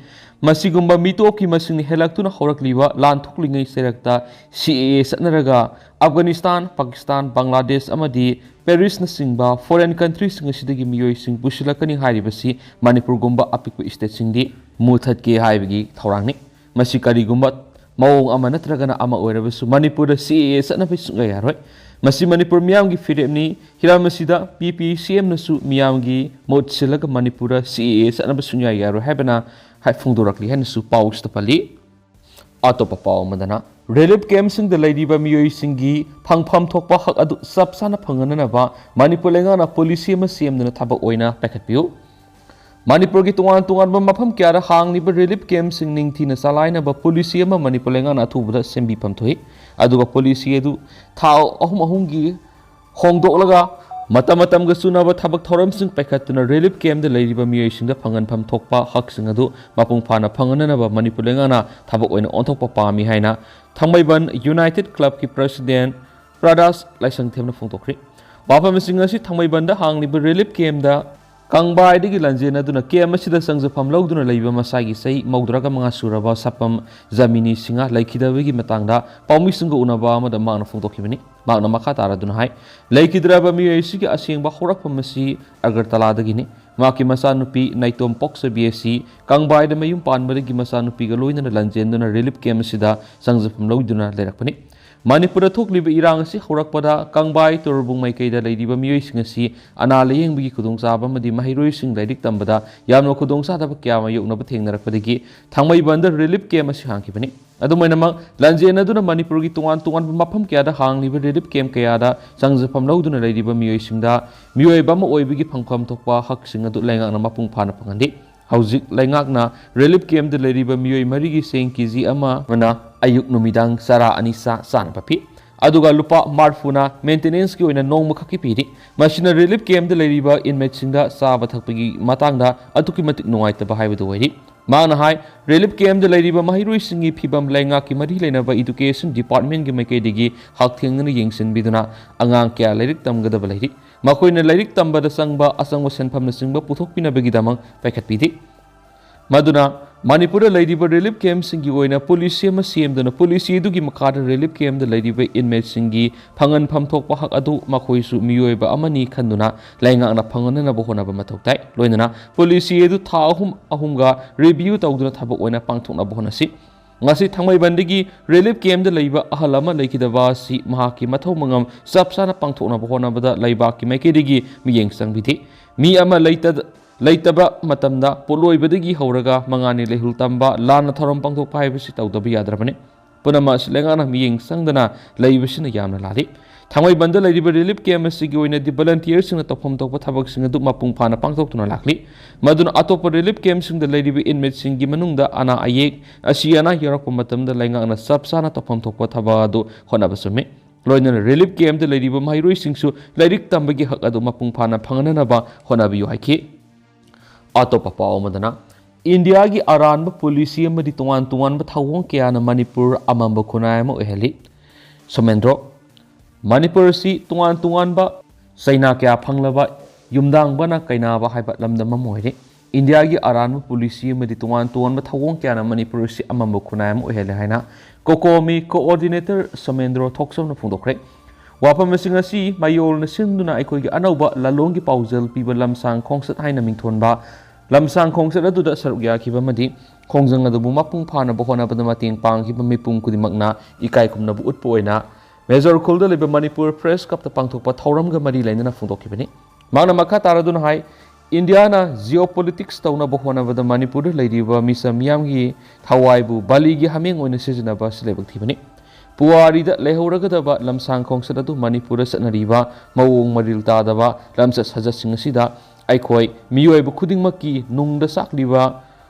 ꯃꯁꯤꯒꯨꯝꯕ ꯃꯤꯇꯣꯞꯀꯤ ꯃꯁꯤꯡꯅ ꯍꯦꯜꯂꯛꯇꯨꯅ ꯍꯧꯔꯛꯂꯤꯕ ꯂꯥꯟ ꯊꯣꯛꯂꯤꯉꯩ ꯆꯩꯔꯛꯇ ꯁꯤ ꯑꯦ ꯑꯦ ꯆꯠꯅꯔꯒ ꯑꯐꯒꯥꯅꯤꯁꯇꯥꯟ, ꯄꯥꯀꯤꯁꯇꯥꯟ, ꯕꯪꯒ꯭ꯂꯥꯗꯦꯁ ꯑꯃꯗꯤ ꯄꯦꯔꯤꯁꯅꯆꯤꯡꯕ ꯐꯣꯔꯦꯟ ꯀꯟꯇ꯭ꯔꯤꯁꯤꯡ ꯑꯁꯤꯗꯒꯤ ꯃꯤꯑꯣꯏꯁꯤꯡ ꯄꯨꯁꯤꯜꯂꯛꯀꯅꯤ ꯍꯥꯏꯔꯤꯕꯁꯤ ꯃꯅꯤꯄꯨꯔꯒꯨꯝꯕ ꯑꯄꯤꯛꯄ ꯁ꯭ꯇꯦꯠꯁꯤꯡꯗꯤ ꯃꯨꯊꯠꯀꯦ ꯍꯥꯏꯕꯒꯤ ꯊꯧꯔꯥꯡꯅꯤ꯫ ꯃꯁꯤ ꯀꯔꯤꯒꯨꯝꯕ ꯃꯑꯣꯡ ꯑꯃ ꯅꯠꯇ꯭ꯔꯒꯅ ꯑꯃ ꯑꯣꯏꯔꯕꯁꯨ ꯃꯅꯤꯄꯨꯔꯗ ꯁꯤ ꯑꯦ ꯑꯦ ꯆꯠꯅꯕ ꯁꯨꯡꯌꯥ ꯌꯥꯔꯣꯏ꯫ ꯃꯁꯤ ꯃꯅꯤꯄꯨꯔ ꯃꯤꯌꯥꯝꯒꯤ ꯐꯤꯔꯦꯞꯅꯤ꯫ ꯍꯤꯔꯝ ꯑꯁꯤꯗ ꯄꯤ ꯄꯤ ꯁꯤ ꯑꯦꯝꯅꯁꯨ ꯃꯤꯌꯥꯝꯒꯤ ꯃꯍꯨꯠ ꯁꯤꯜꯂꯒ ꯃꯅꯤꯄꯨꯔꯗ ꯁꯤ ꯑꯦ ꯑꯦ ꯆꯠꯅꯕ ꯁꯨꯡꯌꯥ ꯌꯥꯔꯣꯏ ꯍꯥꯏꯕꯅ ꯍꯥꯏ ꯐꯣꯡꯗꯣꯔꯛꯂꯤ ꯍꯥꯏꯅꯁꯨ ꯄꯥꯎꯁꯤꯗ ꯄꯜꯂꯤ꯫ ꯑꯇꯣꯞꯄ ꯄꯥꯎ ꯑꯃꯗꯅ, ꯔꯤꯂꯤꯐ ꯀꯦꯝꯞꯁꯤꯡꯗ ꯂꯩꯔꯤꯕ ꯃꯤꯑꯣꯏꯁꯤꯡꯒꯤ ꯐꯪꯐꯝ ꯊꯣꯛꯄ ꯍꯛ ꯑꯗꯨ ꯆꯞ ꯆꯥꯅ ꯐꯪꯍꯟꯅꯅꯕ ꯃꯅꯤꯄꯨꯔ ꯂꯩꯉꯥꯛꯅ ꯄꯣꯂꯤꯁꯤ ꯑꯃ ꯁꯦꯝꯗꯨꯅ ꯊꯕꯛ ꯑꯣꯏꯅ ꯄꯥꯏꯈꯠꯄꯤꯌꯨ꯫ ꯃꯅꯤꯄꯨꯔꯒꯤ ꯇꯣꯉꯥꯟ ꯇꯣꯉꯥꯟꯕ ꯃꯐꯝ ꯀꯌꯥꯗ ꯍꯥꯡꯂꯤꯕ ꯔꯤꯂꯤꯐ ꯀꯦꯝꯞꯁꯤꯡ ꯅꯤꯡꯊꯤꯅ ꯆꯂꯥꯏꯅꯕ ꯄꯣꯂꯤꯁꯤ ꯑꯃ ꯃꯅꯤꯄꯨꯔ ꯂꯩꯉꯥꯛꯅ ꯑꯊꯨꯕꯗ ꯁꯦꯝꯕꯤꯐꯝ ꯊꯣꯛꯏ꯫ ꯑꯗꯨꯒ ꯄꯣꯂꯤꯁꯤ ꯑꯗꯨ ꯊꯥ ꯑꯍꯨꯝ ꯑꯍꯨꯝꯒꯤ ꯍꯣꯡꯗꯣꯛꯂꯒ ꯃꯇꯝ ꯃꯇꯝꯒ ꯆꯨꯅꯕ ꯊꯕꯛ ꯊꯧꯔꯝꯁꯤꯡ ꯄꯥꯏꯈꯠꯇꯨꯅ ꯔꯤꯂꯤꯐ ꯀꯦꯝꯞꯇ ꯂꯩꯔꯤꯕ ꯃꯤꯑꯣꯏꯁꯤꯡꯗ ꯐꯪꯍꯟꯐꯝ ꯊꯣꯛꯄ ꯍꯛꯁꯤꯡ ꯑꯗꯨ ꯃꯄꯨꯡ ꯐꯥꯅ ꯐꯪꯍꯟꯅꯅꯕ ꯃꯅꯤꯄꯨꯔ ꯂꯩꯉꯥꯛꯅ ꯊꯕꯛ ꯑꯣꯏꯅ ꯑꯣꯟꯊꯣꯛꯄ ꯄꯥꯝꯃꯤ ꯍꯥꯏꯅ ꯊꯥꯡꯃꯩꯕꯟ ꯌꯨꯅꯥꯏꯇꯦꯗ ꯀ꯭ꯂꯕꯀꯤ ꯄ꯭ꯔꯁꯤꯗꯦꯟ ꯄ꯭ꯔꯗꯥꯁ ꯂꯥꯏꯁꯪꯊꯦꯝꯅ ꯐꯣꯡꯗꯣꯛꯈ꯭ꯔꯤ꯫ ꯋꯥꯐꯝꯁꯤꯡ ꯑꯁꯤ ꯊꯥꯡꯃꯩꯕꯟꯗ ꯍꯥꯡꯂꯤꯕ ꯔꯤꯂꯤꯐ ꯀꯦꯝꯞꯇ ꯀꯪꯕꯥꯏꯗꯒꯤ ꯂꯥꯟꯖꯦꯟꯅꯗꯨꯅ ꯀꯦꯝꯞ ꯑꯁꯤꯗ ꯆꯪꯖꯐꯝ ꯂꯧꯗꯨꯅ ꯂꯩꯕ ꯃꯁꯥꯒꯤ ꯆꯍꯤ ꯃꯧꯗ꯭ꯔꯥꯒ ꯃꯉꯥ ꯁꯨꯔꯕ ꯁꯄꯝ ꯖꯃꯤꯅꯤ ꯁꯤꯡꯍ ꯂꯩꯈꯤꯗꯕꯒꯤ ꯃꯇꯥꯡꯗ ꯄꯥꯎꯃꯤꯁꯤꯡꯒ ꯎꯅꯕ ꯑꯃꯗ ꯃꯍꯥꯛꯅ ꯐꯣꯡꯗꯣꯛꯈꯤꯕꯅꯤ꯫ ꯃꯍꯥꯛꯅ ꯃꯈꯥ ꯇꯥꯔꯗꯨꯅ ꯍꯥꯏ, ꯂꯩꯈꯤꯗ꯭ꯔꯕ ꯃꯤꯑꯣꯏ ꯑꯁꯤꯒꯤ ꯑꯁꯦꯡꯕ ꯍꯧꯔꯛꯐꯝ ꯑꯁꯤ ꯑꯒꯔꯇꯂꯥꯗꯒꯤꯅꯤ꯫ ꯃꯍꯥꯛꯀꯤ ꯃꯆꯥꯅꯨꯄꯤ ꯅꯥꯏꯇꯣꯝ ꯄꯣꯛꯆꯕꯤ ꯑꯁꯤ ꯀꯪꯕꯥꯏꯗ ꯃꯌꯨꯝ ꯄꯥꯟꯕꯗꯒꯤ ꯃꯆꯥꯅꯨꯄꯤꯒ ꯂꯣꯏꯅꯅ ꯂꯥꯟꯖꯦꯟꯗꯨꯅ ꯔꯤꯂꯤꯐ ꯀꯦꯝꯞ ꯑꯁꯤꯗ ꯆꯪꯖꯐꯝ ꯂꯧꯗꯨꯅ ꯂꯩꯔꯛꯄꯅꯤ꯫ ꯃꯅꯤꯄꯨꯔꯗ ꯊꯣꯛꯂꯤꯕ ꯏꯔꯥꯡ ꯑꯁꯤ ꯍꯧꯔꯛꯄꯗ ꯀꯪꯕꯥꯏ ꯇꯣꯔꯕꯨꯡ ꯃꯥꯏꯀꯩꯗ ꯂꯩꯔꯤꯕ ꯃꯤꯑꯣꯏꯁꯤꯡ ꯑꯁꯤ ꯑꯅꯥ ꯂꯥꯌꯦꯡꯕꯒꯤ ꯈꯨꯗꯣꯡꯆꯥꯕ ꯑꯃꯗꯤ ꯃꯍꯩꯔꯣꯏꯁꯤꯡ ꯂꯥꯏꯔꯤꯛ ꯇꯝꯕꯗ ꯌꯥꯝꯅ ꯈꯨꯗꯣꯡꯆꯥꯗꯕ ꯀꯌꯥ ꯃꯥꯌꯣꯛꯅꯕ ꯊꯦꯡꯅꯔꯛꯄꯗꯒꯤ ꯊꯥꯡꯃꯩꯕꯟꯗ ꯔꯤꯂꯤꯐ ꯀꯦꯝꯞ ꯑꯁꯤ ꯍꯥꯡꯈꯤꯕꯅꯤ꯫ ꯑꯗꯨꯝ ꯑꯣꯏꯅꯃꯛ, ꯂꯥꯟꯖꯦꯟꯅꯗꯨꯅ ꯃꯅꯤꯄꯨꯔꯒꯤ ꯇꯣꯉꯥꯟ ꯇꯣꯉꯥꯟꯕ ꯃꯐꯝ ꯀꯌꯥꯗ ꯍꯥꯡꯂꯤꯕ ꯔꯤꯂꯤꯐ ꯀꯦꯝꯞ ꯀꯌꯥꯗ ꯆꯪꯖꯐꯝ ꯂꯧꯗꯨꯅ ꯂꯩꯔꯤꯕ ꯃꯤꯑꯣꯏꯁꯤꯡꯗ ꯃꯤꯑꯣꯏꯕ ꯑꯃ ꯑꯣꯏꯕꯒꯤ ꯐꯪꯐꯝ ꯊꯣꯛꯄ ꯍꯛꯁꯤꯡ ꯑꯗꯨ ꯂꯩꯉꯥꯛꯅ ꯃꯄꯨꯡ ꯐꯥꯅ ꯐꯪꯍꯟꯂꯤ꯫ ꯍꯧꯖꯤꯛ ꯂꯩꯉꯥꯛꯅ ꯔꯤꯂꯤꯐ ꯀꯦꯝꯞꯇ ꯂꯩꯔꯤꯕ ꯃꯤꯑꯣꯏ ꯃꯔꯤꯒꯤ ꯆꯦꯡ ꯀꯦ ꯖꯤ ꯑꯃ ꯑꯃꯅ ꯑꯌꯨꯛ ꯅꯨꯃꯤꯗꯥꯡ ꯆꯔꯥ ꯑꯅꯤ ꯆꯥ-, ꯆꯥꯅꯕ ꯄꯤ꯫ ꯑꯗꯨꯒ ꯂꯨꯄꯥ ꯃꯔꯤꯐꯨꯅ ꯃꯦꯟꯇꯦꯅꯦꯟꯁꯀꯤ ꯑꯣꯏꯅ ꯅꯣꯡꯃꯈꯛꯀꯤ ꯄꯤꯔꯤ꯫ ꯃꯁꯤꯅ ꯔꯤꯂꯤꯐ ꯀꯦꯝꯞꯇ ꯂꯩꯔꯤꯕ ꯏꯟꯃꯦꯠꯁꯤꯡꯗ ꯆꯥꯕ ꯊꯛꯄꯒꯤ ꯃꯇꯥꯡꯗ ꯑꯗꯨꯛꯀꯤ ꯃꯇꯤꯛ ꯅꯨꯡꯉꯥꯏꯇꯕ ꯍꯥꯏꯕꯗꯨ ꯑꯣꯏꯔꯤ꯫ ꯃꯍꯥꯛꯅ ꯍꯥꯏ, ꯔꯤꯂꯤꯐ ꯀꯦꯝꯞꯇ ꯂꯩꯔꯤꯕ ꯃꯍꯩꯔꯣꯏꯁꯤꯡꯒꯤ ꯐꯤꯕꯝ ꯂꯩꯉꯥꯛꯀꯤ ꯃꯔꯤ ꯂꯩꯅꯕ ꯏꯗꯨꯀꯦꯁꯟ ꯗꯤꯄꯥꯔꯠꯃꯦꯟꯒꯤ ꯃꯥꯏꯀꯩꯗꯒꯤ ꯍꯛꯊꯦꯡꯅꯅ ꯌꯦꯡꯁꯤꯟꯕꯤꯗꯨꯅ ꯑꯉꯥꯡ ꯀꯌꯥ ꯂꯥꯏꯔꯤꯛ ꯇꯝꯒꯗꯕ ꯂꯩꯔꯤ꯫ ꯃꯈꯣꯏꯅ ꯂꯥꯏꯔꯤꯛ ꯇꯝꯕꯗ ꯆꯪꯕ ꯑꯆꯪꯕ ꯁꯦꯟꯐꯝꯅꯆꯤꯡꯕ ꯄꯨꯊꯣꯛꯄꯤꯅꯕꯒꯤꯗꯃꯛ ꯄꯥꯏꯈꯠꯄꯤꯔꯤ꯫ ꯃꯗꯨꯅ ꯃꯅꯤꯄꯨꯔꯗ ꯂꯩꯔꯤꯕ ꯔꯤꯂꯤꯐ ꯀꯦꯝꯞꯁꯤꯡꯒꯤ ꯑꯣꯏꯅ ꯄꯣꯂꯤꯁꯤ ꯑꯃ ꯁꯦꯝꯗꯨꯅ ꯄꯣꯂꯤꯁꯤ ꯑꯗꯨꯒꯤ ꯃꯈꯥꯗ ꯔꯤꯂꯤꯐ ꯀꯦꯝꯞꯇ ꯂꯩꯔꯤꯕ ꯏꯟꯃꯦꯠꯁꯤꯡꯒꯤ ꯐꯪꯍꯟꯐꯝ ꯊꯣꯛꯄ ꯍꯛ ꯑꯗꯨ ꯃꯈꯣꯏꯁꯨ ꯃꯤꯑꯣꯏꯕ ꯑꯃꯅꯤ ꯈꯟꯗꯨꯅ ꯂꯩꯉꯥꯛꯅ ꯐꯪꯍꯟꯅꯅꯕ ꯍꯣꯠꯅꯕ ꯃꯊꯧ ꯇꯥꯏ꯫ ꯂꯣꯏꯅꯅ ꯄꯣꯂꯤꯁꯤ ꯑꯗꯨ ꯊꯥ ꯑꯍꯨꯝ ꯑꯍꯨꯝꯒ ꯔꯤꯚꯤꯌꯨ ꯇꯧꯗꯨꯅ ꯊꯕꯛ ꯑꯣꯏꯅ ꯄꯥꯡꯊꯣꯛꯅꯕ ꯍꯣꯠꯅꯁꯤ꯫ ꯉꯁꯤ ꯊꯥꯡꯃꯩꯕꯟꯗꯒꯤ ꯔꯤꯂꯤꯐ ꯀꯦꯝꯞꯇ ꯂꯩꯕ ꯑꯍꯜ ꯑꯃ ꯂꯩꯈꯤꯗꯕ ꯑꯁꯤ ꯃꯍꯥꯛꯀꯤ ꯃꯊꯧ ꯃꯉꯝ ꯆꯞ ꯆꯥꯅ ꯄꯥꯡꯊꯣꯛꯅꯕ ꯍꯣꯠꯅꯕꯗ ꯂꯩꯕꯥꯛꯀꯤ ꯃꯥꯏꯀꯩꯗꯒꯤ ꯃꯤꯠꯌꯦꯡ ꯆꯪꯕꯤꯗꯦ꯫ ꯃꯤ ꯑꯃ ꯂꯩꯇ-, ꯂꯩꯇꯕ ꯃꯇꯝꯗ ꯄꯣꯠꯂꯣꯏꯕꯗꯒꯤ ꯍꯧꯔꯒ ꯃꯉꯥꯅꯤ ꯂꯩꯍꯨꯜ ꯇꯝꯕ, ꯂꯥꯟꯅ ꯊꯧꯔꯝ ꯄꯥꯡꯊꯣꯛꯄ ꯍꯥꯏꯕꯁꯤ ꯇꯧꯗꯕ ꯌꯥꯗ꯭ꯔꯕꯅꯤ꯫ ꯄꯨꯝꯅꯃꯛ ꯑꯁꯤ ꯂꯩꯉꯥꯛꯅ ꯃꯤꯠꯌꯦꯡ ꯆꯪꯗꯅ ꯂꯩꯕꯁꯤꯅ ꯌꯥꯝꯅ ꯂꯥꯜꯂꯤ꯫ ꯊꯥꯡꯃꯩꯕꯟꯗ ꯂꯩꯔꯤꯕ ꯔꯤꯂꯤꯐ ꯀꯦꯝꯞ ꯑꯁꯤꯒꯤ ꯑꯣꯏꯅꯗꯤ ꯚꯣꯂꯟꯇꯤꯌꯔꯁꯤꯡꯅ ꯇꯧꯐꯝ ꯊꯣꯛꯄ ꯊꯕꯛꯁꯤꯡ ꯑꯗꯨ ꯃꯄꯨꯡ ꯐꯥꯅ ꯄꯥꯡꯊꯣꯛꯇꯨꯅ ꯂꯥꯛꯂꯤ꯫ ꯃꯗꯨꯅ ꯑꯇꯣꯞꯄ ꯔꯤꯂꯤꯐ ꯀꯦꯝꯞꯁꯤꯡꯗ ꯂꯩꯔꯤꯕ ꯏꯟꯃꯦꯠꯁꯤꯡꯒꯤ ꯃꯅꯨꯡꯗ ꯑꯅꯥ ꯑꯌꯦꯛ, ꯑꯁꯤ ꯑꯅꯥ ꯌꯥꯎꯔꯛꯄ ꯃꯇꯝꯗ ꯂꯩꯉꯥꯛꯅ ꯆꯞ ꯆꯥꯅ ꯇꯧꯐꯝ ꯊꯣꯛꯄ ꯊꯕꯛ ꯑꯗꯨ ꯍꯣꯠꯅꯕ ꯆꯨꯝꯃꯤ꯫ ꯂꯣꯏꯅꯅ ꯔꯤꯂꯤꯐ ꯀꯦꯝꯞꯇ ꯂꯩꯔꯤꯕ ꯃꯍꯩꯔꯣꯏꯁꯤꯡꯁꯨ ꯂꯥꯏꯔꯤꯛ ꯇꯝꯕꯒꯤ ꯍꯛ ꯑꯗꯨ ꯃꯄꯨꯡ ꯐꯥꯅ ꯐꯪꯍꯟꯅꯅꯕ ꯍꯣꯠꯅꯕꯤꯌꯨ ꯍꯥꯏꯈꯤ꯫ ꯑꯇꯣꯞꯄ ꯄꯥꯎ ꯑꯃꯗꯅ, ꯏꯟꯗꯤꯌꯥꯒꯤ ꯑꯔꯥꯟꯕ ꯄꯣꯂꯤꯁꯤ ꯑꯃꯗꯤ ꯇꯣꯉꯥꯟ ꯇꯣꯉꯥꯟꯕ ꯊꯧꯑꯣꯡ ꯀꯌꯥꯅ ꯃꯅꯤꯄꯨꯔ ꯑꯃꯝꯕ ꯈꯨꯟꯅꯥꯏ ꯑꯃ ꯑꯣꯏꯍꯜꯂꯤ꯫ ꯁꯣꯃꯦꯟꯗ꯭ꯔꯣ, ꯃꯅꯤꯄꯨꯔ ꯑꯁꯤ ꯇꯣꯉꯥꯟ ꯇꯣꯉꯥꯟꯕ ꯆꯩꯅꯥ ꯀꯌꯥ ꯐꯪꯂꯕ ꯌꯨꯝꯗꯥꯡꯕꯅ ꯀꯩꯅꯥꯕ ꯍꯥꯏꯕ ꯂꯝꯗꯝ ꯑꯃ ꯑꯣꯏꯔꯤ꯫ ꯏꯟꯗꯤꯌꯥꯒꯤ ꯑꯔꯥꯟꯕ ꯄꯣꯂꯤꯁꯤ ꯑꯃꯗꯤ ꯇꯣꯉꯥꯟ ꯇꯣꯉꯥꯟꯕ ꯊꯧꯑꯣꯡ ꯀꯌꯥꯅ ꯃꯅꯤꯄꯨꯔ ꯑꯁꯤ ꯑꯃꯝꯕ ꯈꯨꯟꯅꯥꯏ ꯑꯃ ꯑꯣꯏꯍꯜꯂꯦ ꯍꯥꯏꯅ ꯀꯣꯀꯣꯃꯤ ꯀꯣꯑꯣꯔꯗꯤꯅꯦꯇꯔ ꯁꯣꯃꯦꯟꯗ꯭ꯔꯣ ꯊꯣꯛꯆꯧꯅ ꯐꯣꯡꯗꯣꯛꯈ꯭ꯔꯦ꯫ ꯋꯥꯐꯝꯁꯤꯡ ꯑꯁꯤ ꯃꯌꯣꯜꯅ ꯁꯤꯟꯗꯨꯅ ꯑꯩꯈꯣꯏꯒꯤ ꯑꯅꯧꯕ ꯂꯥꯂꯣꯡꯒꯤ ꯄꯥꯎꯖꯦꯜ ꯄꯤꯕ ꯂꯝꯁꯥꯡ ꯈꯣꯡꯆꯠ ꯍꯥꯏꯅ ꯃꯤꯡꯊꯣꯟꯕ ꯂꯝꯁꯥꯡ ꯈꯣꯡꯆꯠ ꯑꯗꯨꯗ ꯁꯔꯨꯛ ꯌꯥꯈꯤꯕ ꯑꯃꯗꯤ ꯈꯣꯡꯖꯪ ꯑꯗꯨꯕꯨ ꯃꯄꯨꯡ ꯐꯥꯅꯕ ꯍꯣꯠꯅꯕꯗ ꯃꯇꯦꯡ ꯄꯥꯡꯈꯤꯕ ꯃꯤꯄꯨꯝ ꯈꯨꯗꯤꯡꯃꯛꯅ ꯏꯀꯥꯏ ꯈꯨꯝꯅꯕ ꯎꯠꯄ ꯑꯣꯏꯅ ꯃꯦꯖꯣꯔ ꯈꯨꯜꯗ ꯂꯩꯕ ꯃꯅꯤꯄꯨꯔ ꯄ꯭ꯔꯦꯁ ꯀ꯭ꯂꯕꯇ ꯄꯥꯡꯊꯣꯛꯄ ꯊꯧꯔꯝꯒ ꯃꯔꯤ ꯂꯩꯅꯅ ꯐꯣꯡꯗꯣꯛꯈꯤꯕꯅꯤ꯫ ꯃꯍꯥꯛꯅ ꯃꯈꯥ ꯇꯥꯔꯗꯨꯅ ꯍꯥꯏ, ꯏꯟꯗꯤꯌꯥꯅ ꯖꯤꯑꯣꯄꯣꯂꯤꯇꯤꯛꯁ ꯇꯧꯅꯕ ꯍꯣꯠꯅꯕꯗ ꯃꯅꯤꯄꯨꯔꯗ ꯂꯩꯔꯤꯕ ꯃꯤꯆꯝ ꯃꯤꯌꯥꯝꯒꯤ ꯊꯋꯥꯏꯕꯨ ꯕꯥꯂꯤꯒꯤ ꯍꯥꯃꯦꯡ ꯑꯣꯏꯅ ꯁꯤꯖꯤꯟꯅꯕ ꯑꯁꯤ ꯂꯥꯏꯕꯛ ꯊꯤꯕꯅꯤ꯫ ꯄꯨꯋꯥꯔꯤꯗ ꯂꯩꯍꯧꯔꯒꯗꯕ ꯂꯝꯁꯥꯡ ꯈꯣꯡꯆꯠ ꯑꯗꯨ ꯃꯅꯤꯄꯨꯔꯗ ꯆꯠꯅꯔꯤꯕ ꯃꯑꯣꯡ ꯃꯔꯤꯜ ꯇꯥꯗꯕ ꯂꯝꯆꯠ ꯁꯥꯖꯠꯁꯤꯡ ꯑꯁꯤꯗ ꯑꯩꯈꯣꯏ ꯃꯤꯑꯣꯏꯕ ꯈꯨꯗꯤꯡꯃꯛꯀꯤ ꯅꯨꯡꯗ ꯆꯥꯛꯂꯤꯕ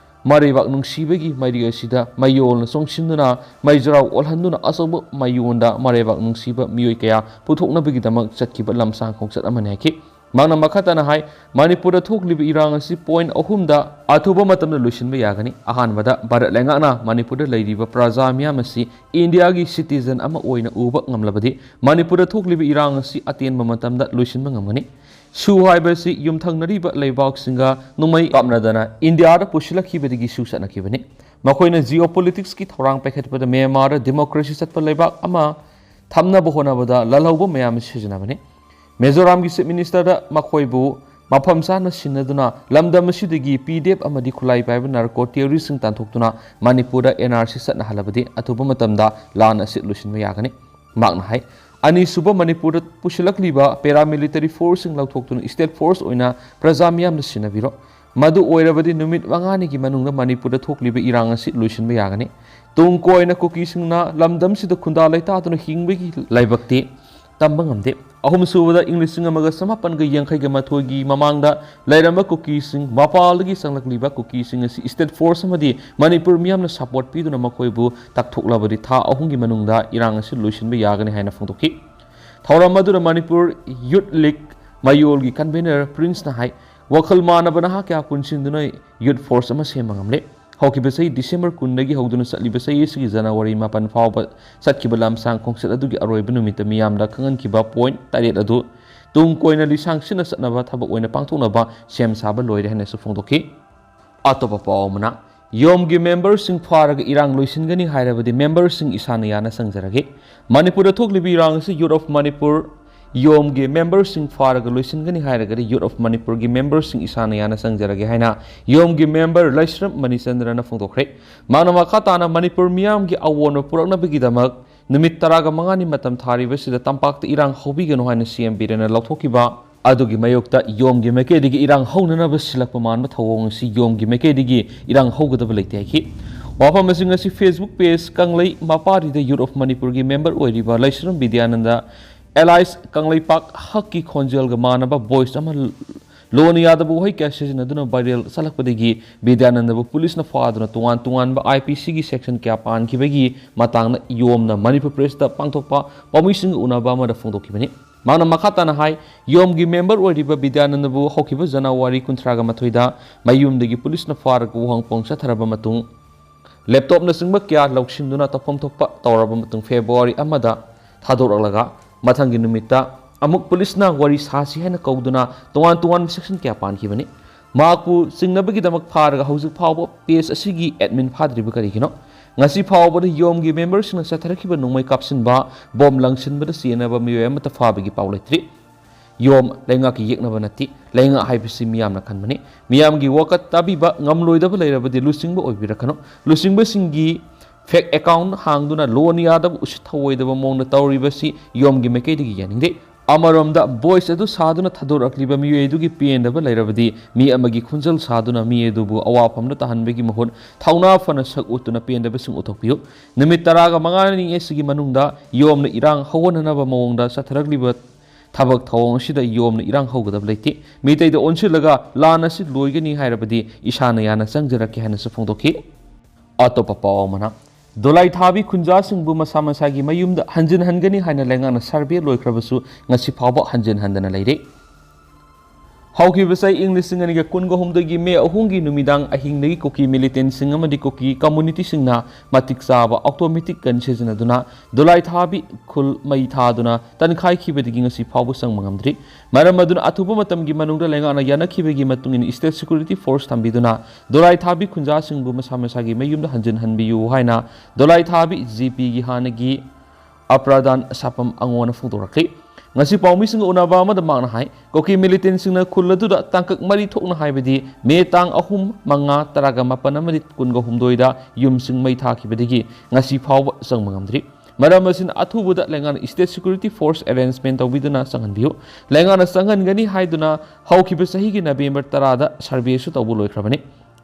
ꯃꯔꯩꯕꯥꯛ ꯅꯨꯡꯁꯤꯕꯒꯤ ꯃꯩꯔꯤ ꯑꯁꯤꯗ ꯃꯌꯣꯜꯅ ꯆꯣꯡꯁꯤꯟꯗꯨꯅ ꯃꯩꯖꯔꯥꯎ ꯑꯣꯜꯍꯟꯗꯨꯅ ꯑꯆꯧꯕ ꯃꯌꯣꯟꯗ ꯃꯔꯩꯕꯥꯛ ꯅꯨꯡꯁꯤꯕ ꯃꯤꯑꯣꯏ ꯀꯌꯥ ꯄꯨꯊꯣꯛꯅꯕꯒꯤꯗꯃꯛ ꯆꯠꯈꯤꯕ ꯂꯝꯁꯥꯡ ꯈꯣꯡꯆꯠ ꯑꯃꯅꯤ ꯍꯥꯏꯈꯤ꯫ ꯃꯍꯥꯛꯅ ꯃꯈꯥ ꯇꯥꯅ ꯍꯥꯏ, ꯃꯅꯤꯄꯨꯔꯗ ꯊꯣꯛꯂꯤꯕ ꯏꯔꯥꯡ ꯑꯁꯤ ꯄꯣꯏꯟꯠ ꯑꯍꯨꯝꯗ ꯑꯊꯨꯕ ꯃꯇꯝꯗ ꯂꯣꯏꯁꯤꯟꯕ ꯌꯥꯒꯅꯤ꯫ ꯑꯍꯥꯟꯕꯗ, ꯚꯥꯔꯠ ꯂꯩꯉꯥꯛꯅ ꯃꯅꯤꯄꯨꯔꯗ ꯂꯩꯔꯤꯕ ꯄ꯭ꯔꯖꯥ ꯃꯤꯌꯥꯝ ꯑꯁꯤ ꯏꯟꯗꯤꯌꯥꯒꯤ ꯁꯤꯇꯤꯖꯟ ꯑꯃ ꯑꯣꯏꯅ ꯎꯕ ꯉꯝꯂꯕꯗꯤ ꯃꯅꯤꯄꯨꯔꯗ ꯊꯣꯛꯂꯤꯕ ꯏꯔꯥꯡ ꯑꯁꯤ ꯑꯇꯦꯟꯕ ꯃꯇꯝꯗ ꯂꯣꯏꯁꯤꯟꯕ ꯉꯝꯒꯅꯤ꯫ ꯁꯨ ꯍꯥꯏꯕꯁꯤ ꯌꯨꯝꯊꯪꯅꯔꯤꯕ ꯂꯩꯕꯥꯛꯁꯤꯡꯒ ꯅꯣꯡꯃꯩ ꯀꯥꯞꯅꯗꯅ ꯏꯟꯗꯤꯌꯥꯗ ꯄꯨꯁꯤꯜꯂꯛꯈꯤꯕꯗꯒꯤ ꯁꯨ ꯆꯠꯅꯈꯤꯕꯅꯤ꯫ ꯃꯈꯣꯏꯅ ꯖꯤꯑꯣꯄꯣꯂꯤꯇꯤꯛꯁꯀꯤ ꯊꯧꯔꯥꯡ ꯄꯥꯏꯈꯠꯄꯗ ꯃ꯭ꯌꯥꯟꯃꯥꯔꯗ ꯗꯦꯃꯣꯀ꯭ꯔꯦꯁꯤ ꯆꯠꯄ ꯂꯩꯕꯥꯛ ꯑꯃ ꯊꯝꯅꯕ ꯍꯣꯠꯅꯕꯗ ꯂꯥꯜꯍꯧꯕ ꯃꯌꯥꯝ ꯑꯁꯤ ꯁꯤꯖꯤꯟꯅꯕꯅꯤ꯫ ꯃꯤꯖꯣꯔꯥꯝꯒꯤ ꯆꯤꯐ ꯃꯤꯅꯤꯁꯇꯔꯗ ꯃꯈꯣꯏꯕꯨ ꯃꯐꯝ ꯆꯥꯅ ꯁꯤꯟꯅꯗꯨꯅ ꯂꯝꯗꯝ ꯑꯁꯤꯗꯒꯤ ꯄꯤ ꯗꯤ ꯑꯦꯐ ꯑꯃꯗꯤ ꯈꯨꯠꯂꯥꯏ ꯄꯥꯏꯕ ꯅꯥꯔꯀꯣ ꯇꯦꯔꯣꯔꯤꯁꯁꯤꯡ ꯇꯥꯟꯊꯣꯛꯇꯨꯅ ꯃꯅꯤꯄꯨꯔꯗ ꯑꯦꯟ ꯑꯥꯔ ꯁꯤ ꯆꯠꯅꯍꯜꯂꯕꯗꯤ ꯑꯊꯨꯕ ꯃꯇꯝꯗ ꯂꯥꯟ ꯑꯁꯤ ꯂꯣꯏꯁꯤꯟꯕ ꯌꯥꯒꯅꯤ꯫ ꯃꯍꯥꯛꯅ ꯍꯥꯏ, ꯑꯅꯤꯁꯨꯕ ꯃꯅꯤꯄꯨꯔꯗ ꯄꯨꯁꯤꯜꯂꯛꯂꯤꯕ ꯄꯦꯔꯥꯃꯤꯂꯤꯇꯔꯤ ꯐꯣꯔꯁꯁꯤꯡ ꯂꯧꯊꯣꯛꯇꯨꯅ ꯁ꯭ꯇꯦꯠ ꯐꯣꯔꯁ ꯑꯣꯏꯅ ꯄ꯭ꯔꯖꯥ ꯃꯤꯌꯥꯝꯅ ꯁꯤꯟꯅꯕꯤꯔꯣ꯫ ꯃꯗꯨ ꯑꯣꯏꯔꯕꯗꯤ ꯅꯨꯃꯤꯠ ꯃꯉꯥꯅꯤꯒꯤ ꯃꯅꯨꯡꯗ ꯃꯅꯤꯄꯨꯔꯗ ꯊꯣꯛꯂꯤꯕ ꯏꯔꯥꯡ ꯑꯁꯤ ꯂꯣꯏꯁꯤꯟꯕ ꯌꯥꯒꯅꯤ꯫ ꯇꯨꯡ ꯀꯣꯏꯅ ꯀꯨꯀꯤꯁꯤꯡꯅ ꯂꯝꯗꯝꯁꯤꯗ ꯈꯨꯟꯗꯥ ꯂꯩꯇꯥꯗꯨꯅ ꯍꯤꯡꯕꯒꯤ ꯂꯥꯏꯕꯛꯇꯤ ꯇꯝꯕ ꯉꯝꯗꯦ꯫ ꯑꯍꯨꯝꯁꯨꯕꯗ, ꯏꯪ ꯂꯤꯁꯤꯡ ꯑꯃꯒ ꯆꯃꯥꯄꯟꯒ ꯌꯥꯡꯈꯩꯒ ꯃꯥꯊꯣꯏꯒꯤ ꯃꯃꯥꯡꯗ ꯂꯩꯔꯝꯕ ꯀꯨꯀꯤꯁꯤꯡ, ꯃꯄꯥꯜꯗꯒꯤ ꯆꯪꯂꯛꯂꯤꯕ ꯀꯨꯀꯤꯁꯤꯡ ꯑꯁꯤ ꯁ꯭ꯇꯦꯠ ꯐꯣꯔꯁ ꯑꯃꯗꯤ ꯃꯅꯤꯄꯨꯔ ꯃꯤꯌꯥꯝꯅ ꯁꯄꯣꯔꯠ ꯄꯤꯗꯨꯅ ꯃꯈꯣꯏꯕꯨ ꯇꯛꯊꯣꯛꯂꯕꯗꯤ ꯊꯥ ꯑꯍꯨꯝꯒꯤ ꯃꯅꯨꯡꯗ ꯏꯔꯥꯡ ꯑꯁꯤ ꯂꯣꯏꯁꯤꯟꯕ ꯌꯥꯒꯅꯤ ꯍꯥꯏꯅ ꯐꯣꯡꯗꯣꯛꯈꯤ꯫ ꯊꯧꯔꯝ ꯑꯗꯨꯗ ꯃꯅꯤꯄꯨꯔ ꯌꯨꯠ ꯂꯤꯒ ꯃꯌꯣꯜꯒꯤ ꯀꯟꯚꯦꯅꯔ ꯄ꯭ꯔꯤꯟꯁꯅ ꯍꯥꯏ, ꯋꯥꯈꯜ ꯃꯥꯟꯅꯕ ꯅꯍꯥ ꯀꯌꯥ ꯄꯨꯟꯁꯤꯟꯗꯨꯅ ꯌꯨꯠ ꯐꯣꯔꯁ ꯑꯃ ꯁꯦꯝꯕ ꯉꯝꯂꯦ꯫ ꯍꯧꯈꯤꯕ ꯆꯍꯤ ꯗꯤꯁꯦꯝꯕꯔ ꯀꯨꯟꯗꯒꯤ ꯍꯧꯗꯨꯅ ꯆꯠꯂꯤꯕ ꯆꯍꯤ ꯑꯁꯤꯒꯤ ꯖꯅꯋꯥꯔꯤ ꯃꯥꯄꯟ ꯐꯥꯎꯕ ꯆꯠꯈꯤꯕ ꯂꯝꯁꯥꯡ ꯈꯣꯡꯆꯠ ꯑꯗꯨꯒꯤ ꯑꯔꯣꯏꯕ ꯅꯨꯃꯤꯠꯇ ꯃꯤꯌꯥꯝꯗ ꯈꯪꯍꯟꯈꯤꯕ ꯄꯣꯏꯟꯠ ꯇꯔꯦꯠ ꯑꯗꯨ ꯇꯨꯡ ꯀꯣꯏꯅ ꯂꯤꯁꯥꯡ ꯁꯤꯠꯅ ꯆꯠꯅꯕ ꯊꯕꯛ ꯑꯣꯏꯅ ꯄꯥꯡꯊꯣꯛꯅꯕ ꯁꯦꯝ ꯁꯥꯕ ꯂꯣꯏꯔꯦ ꯍꯥꯏꯅꯁꯨ ꯐꯣꯡꯗꯣꯛꯈꯤ꯫ ꯑꯇꯣꯞꯄ ꯄꯥꯎ ꯑꯃꯅ, ꯌꯣꯝꯒꯤ ꯃꯦꯝꯕꯔꯁꯤꯡ ꯐꯥꯔꯒ ꯏꯔꯥꯡ ꯂꯣꯏꯁꯤꯟꯒꯅꯤ ꯍꯥꯏꯔꯕꯗꯤ ꯃꯦꯝꯕꯔꯁꯤꯡ ꯏꯁꯥꯅ ꯌꯥꯅ ꯆꯪꯖꯔꯒꯦ꯫ ꯃꯅꯤꯄꯨꯔꯗ ꯊꯣꯛꯂꯤꯕ ꯏꯔꯥꯡ ꯑꯁꯤ ꯌꯨꯠ ꯑꯣꯐ ꯃꯅꯤꯄꯨꯔ ꯌꯣꯝꯒꯤ ꯃꯦꯝꯕꯔꯁꯤꯡ ꯐꯥꯔꯒ ꯂꯣꯏꯁꯤꯟꯒꯅꯤ ꯍꯥꯏꯔꯒꯗꯤ ꯌꯨꯠ ꯑꯣꯐ ꯃꯅꯤꯄꯨꯔꯒꯤ ꯃꯦꯝꯕꯔꯁꯤꯡ ꯏꯁꯥꯅ ꯌꯥꯅ ꯆꯪꯖꯔꯒꯦ ꯍꯥꯏꯅ ꯌꯣꯝꯒꯤ ꯃꯦꯝꯕꯔ ꯂꯩꯁ꯭ꯔꯝ ꯃꯅꯤꯆꯟꯗ꯭ꯔꯅ ꯐꯣꯡꯗꯣꯛꯈ꯭ꯔꯦ꯫ ꯃꯥꯅ ꯃꯈꯥ ꯇꯥꯅ ꯃꯅꯤꯄꯨꯔ ꯃꯤꯌꯥꯝꯒꯤ ꯑꯑꯣꯟꯕ ꯄꯨꯔꯛꯅꯕꯒꯤꯗꯃꯛ ꯅꯨꯃꯤꯠ ꯇꯔꯥꯒ ꯃꯉꯥꯅꯤ ꯃꯇꯝ ꯊꯥꯔꯤꯕꯁꯤꯗ ꯇꯝꯄꯥꯛꯇ ꯏꯔꯥꯡ ꯍꯧꯕꯤꯒꯅꯨ ꯍꯥꯏꯅ ꯁꯤ ꯑꯦꯝ ꯕꯤꯔꯦꯟꯅ ꯂꯧꯊꯣꯛꯈꯤꯕ ꯑꯗꯨꯒꯤ ꯃꯥꯌꯣꯛꯇ ꯌꯣꯝꯒꯤ ꯃꯥꯏꯀꯩꯗꯒꯤ ꯏꯔꯥꯡ ꯍꯧꯅꯅꯕ ꯁꯤꯜꯂꯛꯄ ꯃꯥꯟꯕ ꯊꯧꯑꯣꯡ ꯑꯁꯤ ꯌꯣꯝꯒꯤ ꯃꯥꯏꯀꯩꯗꯒꯤ ꯏꯔꯥꯡ ꯍꯧꯒꯗꯕ ꯂꯩꯇꯦ ꯍꯥꯏꯈꯤ꯫ ꯋꯥꯐꯝ ꯑꯁꯤꯡ ꯑꯁꯤ Facebook page ꯀꯪꯂꯩ ꯃꯄꯥꯔꯤꯗ ꯌꯨꯠ ꯑꯣꯐ ꯃꯅꯤꯄꯨꯔꯒꯤ ꯃꯦꯝꯕꯔ ꯑꯣꯏꯔꯤꯕ ꯂꯩꯁ꯭ꯔꯝ ꯕꯤꯗ꯭ꯌꯥꯅꯟꯗ ꯑꯦꯂꯥꯏꯁ ꯀꯪꯂꯩꯄꯥꯛ ꯍꯛꯀꯤ ꯈꯣꯟꯖꯦꯜꯒ ꯃꯥꯟꯅꯕ ꯚꯣꯏꯁ ꯑꯃ ꯂꯣꯟꯅ ꯌꯥꯗꯕ ꯋꯥꯍꯩ ꯀꯌꯥ ꯁꯤꯖꯤꯟꯅꯗꯨꯅ ꯚꯥꯏꯔꯦꯜ ꯆꯠꯂꯛꯄꯗꯒꯤ ꯕꯤꯗ꯭ꯌꯥꯅꯟꯗꯕꯨ ꯄꯨꯂꯤꯁꯅ ꯐꯥꯗꯨꯅ ꯇꯣꯉꯥꯟ ꯇꯣꯉꯥꯟꯕ ꯑꯥꯏ ꯄꯤ ꯁꯤꯒꯤ ꯁꯦꯛꯁꯟ ꯀꯌꯥ ꯄꯥꯟꯈꯤꯕꯒꯤ ꯃꯇꯥꯡꯗ ꯌꯣꯝꯅ ꯃꯅꯤꯄꯨꯔ ꯄ꯭ꯔꯦꯁꯇ ꯄꯥꯡꯊꯣꯛꯄ ꯄꯥꯎꯃꯤꯁꯤꯡꯒ ꯎꯅꯕ ꯑꯃꯗ ꯐꯣꯡꯗꯣꯛꯈꯤꯕꯅꯤ꯫ ꯃꯥꯅ ꯃꯈꯥ ꯇꯥꯅ ꯍꯥꯏ, ꯌꯣꯝꯒꯤ ꯃꯦꯝꯕꯔ ꯑꯣꯏꯔꯤꯕ ꯕꯤꯗ꯭ꯌꯥꯅꯟꯗꯕꯨ ꯍꯧꯈꯤꯕ ꯖꯅꯋꯥꯔꯤ ꯀꯨꯟꯊ꯭ꯔꯥꯒ ꯃꯥꯊꯣꯏꯗ ꯃꯌꯨꯝꯗꯒꯤ ꯄꯨꯂꯤꯁꯅ ꯐꯥꯔꯒ ꯋꯥꯍꯪ ꯄꯥꯎ ꯆꯠꯊꯔꯕ ꯃꯇꯨꯡ, ꯂꯦꯞꯇꯣꯞꯅꯆꯤꯡꯕ ꯀꯌꯥ ꯂꯧꯁꯤꯟꯗꯨꯅ ꯇꯧꯐꯝ ꯊꯣꯛꯄ ꯇꯧꯔꯕ ꯃꯇꯨꯡ ꯐꯦꯕ꯭ꯔꯨꯋꯥꯔꯤ ꯑꯃꯗ ꯊꯥꯗꯣꯔꯛꯂꯒ ꯃꯊꯪꯒꯤ ꯅꯨꯃꯤꯠꯇ ꯑꯃꯨꯛ ꯄꯨꯂꯤꯁꯅ ꯋꯥꯔꯤ ꯁꯥꯁꯤ ꯍꯥꯏꯅ ꯀꯧꯗꯨꯅ ꯇꯣꯉꯥꯟ ꯇꯣꯉꯥꯟꯕ ꯁꯦꯛꯁꯟ ꯀꯌꯥ ꯄꯥꯟꯈꯤꯕꯅꯤ꯫ ꯃꯍꯥꯛꯄꯨ ꯆꯤꯡꯅꯕꯒꯤꯗꯃꯛ ꯐꯥꯔꯒ ꯍꯧꯖꯤꯛ ꯐꯥꯎꯕ ꯄꯦꯖ ꯑꯁꯤꯒꯤ ꯑꯦꯗꯃꯤꯟ ꯐꯥꯗ꯭ꯔꯤꯕ ꯀꯔꯤꯒꯤꯅꯣ? ꯉꯁꯤ ꯐꯥꯎꯕꯗ ꯌꯣꯝꯒꯤ ꯃꯦꯝꯕꯔꯁꯤꯡꯅ ꯆꯠꯊꯔꯛꯈꯤꯕ ꯅꯣꯡꯃꯩ ꯀꯥꯞꯁꯤꯟꯕ, ꯕꯣꯝ ꯂꯪꯁꯤꯟꯕꯗ ꯆꯦꯟꯅꯕ ꯃꯤꯑꯣꯏ ꯑꯃꯠꯇ ꯐꯥꯕꯒꯤ ꯄꯥꯎ ꯂꯩꯇ꯭ꯔꯤ꯫ ꯌꯣꯝ ꯂꯩꯉꯥꯛꯀꯤ ꯌꯦꯛꯅꯕ ꯅꯠꯇꯦ꯫ ꯂꯩꯉꯥꯛ ꯍꯥꯏꯕꯁꯤ ꯃꯤꯌꯥꯝꯅ ꯈꯟꯕꯅꯤ꯫ ꯃꯤꯌꯥꯝꯒꯤ ꯋꯥꯀꯠ ꯇꯥꯕꯤꯕ ꯉꯝꯂꯣꯏꯗꯕ ꯂꯩꯔꯕꯗꯤ ꯂꯨꯆꯤꯡꯕ ꯑꯣꯏꯕꯤꯔꯛꯀꯅꯨ꯫ ꯂꯨꯆꯤꯡꯕꯁꯤꯡꯒꯤ fake account ꯍꯥꯡꯗꯨꯅ ꯂꯣꯟ ꯌꯥꯗꯕ ꯎꯁꯤꯠ ꯊꯑꯣꯏꯗꯕ ꯃꯑꯣꯡꯗ ꯇꯧꯔꯤꯕꯁꯤ ꯌꯣꯝꯒꯤ ꯃꯥꯏꯀꯩꯗꯒꯤ ꯌꯥꯅꯤꯡꯗꯦ꯫ ꯑꯃꯔꯣꯝꯗ voice ꯑꯗꯨ ꯁꯥꯗꯨꯅ ꯊꯥꯗꯣꯔꯛꯂꯤꯕ ꯃꯤꯑꯣꯏ ꯑꯗꯨꯒꯤ ꯄꯦꯟꯗꯕ ꯂꯩꯔꯕꯗꯤ ꯃꯤ ꯑꯃꯒꯤ ꯈꯣꯟꯖꯦꯜ ꯁꯥꯗꯨꯅ ꯃꯤ ꯑꯗꯨꯕꯨ ꯑꯋꯥꯐꯝꯗ ꯇꯥꯍꯟꯕꯒꯤ ꯃꯍꯨꯠ ꯊꯧꯅꯥ ꯐꯅ ꯁꯛ ꯎꯠꯇꯨꯅ ꯄꯦꯟꯗꯕꯁꯤꯡ ꯎꯠꯊꯣꯛꯄꯤꯌꯨ꯫ ꯅꯨꯃꯤꯠ ꯇꯔꯥꯒ ꯃꯉꯥꯅꯤ ꯑꯁꯤꯒꯤ ꯃꯅꯨꯡꯗ ꯌꯣꯝꯅ ꯏꯔꯥꯡ ꯍꯧꯍꯟꯅꯅꯕ ꯃꯑꯣꯡꯗ ꯆꯠꯊꯔꯛꯂꯤꯕ ꯊꯕꯛ ꯊꯧꯑꯣꯡ ꯑꯁꯤꯗ ꯌꯣꯝꯅ ꯏꯔꯥꯡ ꯍꯧꯒꯗꯕ ꯂꯩꯇꯦ꯫ ꯃꯤꯇꯩꯗ ꯑꯣꯟꯁꯤꯜꯂꯒ ꯂꯥꯟ ꯑꯁꯤ ꯂꯣꯏꯒꯅꯤ ꯍꯥꯏꯔꯕꯗꯤ ꯏꯁꯥꯅ ꯌꯥꯅ ꯆꯪꯖꯔꯛꯀꯦ ꯍꯥꯏꯅꯁꯨ ꯐꯣꯡꯗꯣꯛꯈꯤ꯫ ꯑꯇꯣꯞꯄ ꯄꯥꯎ ꯑꯃꯅ, ꯗꯣꯂꯥꯏ ꯊꯥꯕꯤ ꯈꯨꯟꯖꯥꯁꯤꯡꯕꯨ ꯃꯁꯥ ꯃꯁꯥꯒꯤ ꯃꯌꯨꯝꯗ ꯍꯟꯖꯤꯟꯍꯟꯒꯅꯤ ꯍꯥꯏꯅ ꯂꯩꯉꯥꯛꯅ survey ꯂꯣꯏꯈ꯭ꯔꯕꯁꯨ ꯉꯁꯤ ꯐꯥꯎꯕ ꯍꯟꯖꯤꯟꯍꯟꯗꯅ ꯂꯩꯔꯤ꯫ ꯍꯧꯈꯤꯕ ꯆꯍꯤ ꯏꯪ ꯂꯤꯁꯤꯡ ꯑꯅꯤꯒ ꯀꯨꯟꯒ ꯍꯨꯝꯗꯣꯏꯒꯤ ꯃꯦ ꯑꯍꯨꯝꯒꯤ ꯅꯨꯃꯤꯗꯥꯡ ꯑꯍꯤꯡꯗꯒꯤ ꯀꯨꯀꯤ militantꯁꯤꯡ ꯑꯃꯗꯤ ꯀꯨꯀꯤ communityꯁꯤꯡꯅ ꯃꯇꯤꯛ ꯆꯥꯕ automatic gun ꯁꯤꯖꯤꯟꯅꯗꯨꯅ ꯗꯣꯂꯥꯏ ꯊꯥꯕꯤ ꯈꯨꯜ ꯃꯩ ꯊꯥꯗꯨꯅ ꯇꯟꯈꯥꯏꯈꯤꯕꯗꯒꯤ ꯉꯁꯤ ꯐꯥꯎꯕ ꯆꯪꯕ ꯉꯝꯗ꯭ꯔꯤ꯫ ꯃꯔꯝ ꯑꯗꯨꯅ ꯑꯊꯨꯕ ꯃꯇꯝꯒꯤ ꯃꯅꯨꯡꯗ ꯂꯩꯉꯥꯛꯅ ꯌꯥꯅꯈꯤꯕꯒꯤ ꯃꯇꯨꯡ ꯏꯟꯅ state security force ꯊꯝꯕꯤꯗꯨꯅ ꯗꯣꯂꯥꯏ ꯊꯥꯕꯤ ꯈꯨꯟꯖꯥꯁꯤꯡꯕꯨ ꯃꯁꯥ ꯃꯁꯥꯒꯤ ꯃꯌꯨꯝꯗ ꯍꯟꯖꯤꯟꯍꯟꯕꯤꯌꯨ ꯍꯥꯏꯅ ꯗꯣꯂꯥꯏ ꯊꯥꯕꯤ GPꯒꯤ ꯍꯥꯟꯅꯒꯤ ꯑꯄ꯭ꯔꯥꯗꯥꯟ ꯁꯥꯄꯝ ꯑꯉꯣꯟꯅ ꯐꯣꯡꯗꯣꯔꯛꯈꯤ꯫ ꯉꯁꯤ ꯄꯥꯎꯃꯤꯁꯤꯡꯒ ꯎꯅꯕ ꯑꯃꯗ ꯃꯍꯥꯛꯅ ꯍꯥꯏ, ꯀꯨꯀꯤ militantꯁꯤꯡꯅ ꯈꯨꯜ ꯑꯗꯨꯗ ꯇꯥꯡꯀꯛ ꯃꯔꯤ ꯊꯣꯛꯅ ꯍꯥꯏꯕꯗꯤ ꯃꯦ ꯇꯥꯡ ꯑꯍꯨꯝ, ꯃꯉꯥ, ꯇꯔꯥꯒ ꯃꯥꯄꯟ ꯑꯃꯗꯤ ꯀꯨꯟꯒ ꯍꯨꯝꯗꯣꯏꯗ ꯌꯨꯝꯁꯤꯡ ꯃꯩ ꯊꯥꯈꯤꯕꯗꯒꯤ ꯉꯁꯤ ꯐꯥꯎꯕ ꯆꯪꯕ ꯉꯝꯗ꯭ꯔꯤ꯫ ꯃꯔꯝ ꯑꯁꯤꯅ ꯑꯊꯨꯕꯗ ꯂꯩꯉꯥꯛꯅ state security force arrangement ꯇꯧꯕꯤꯗꯨꯅ ꯆꯪꯍꯟꯕꯤꯌꯨ꯫ ꯂꯩꯉꯥꯛꯅ ꯆꯪꯍꯟꯒꯅꯤ ꯍꯥꯏꯗꯨꯅ ꯍꯧꯈꯤꯕ ꯆꯍꯤꯒꯤ November ꯇꯔꯥꯗ surveyꯁꯨ ꯇꯧꯕ ꯂꯣꯏꯈ꯭ꯔꯕꯅꯤ꯫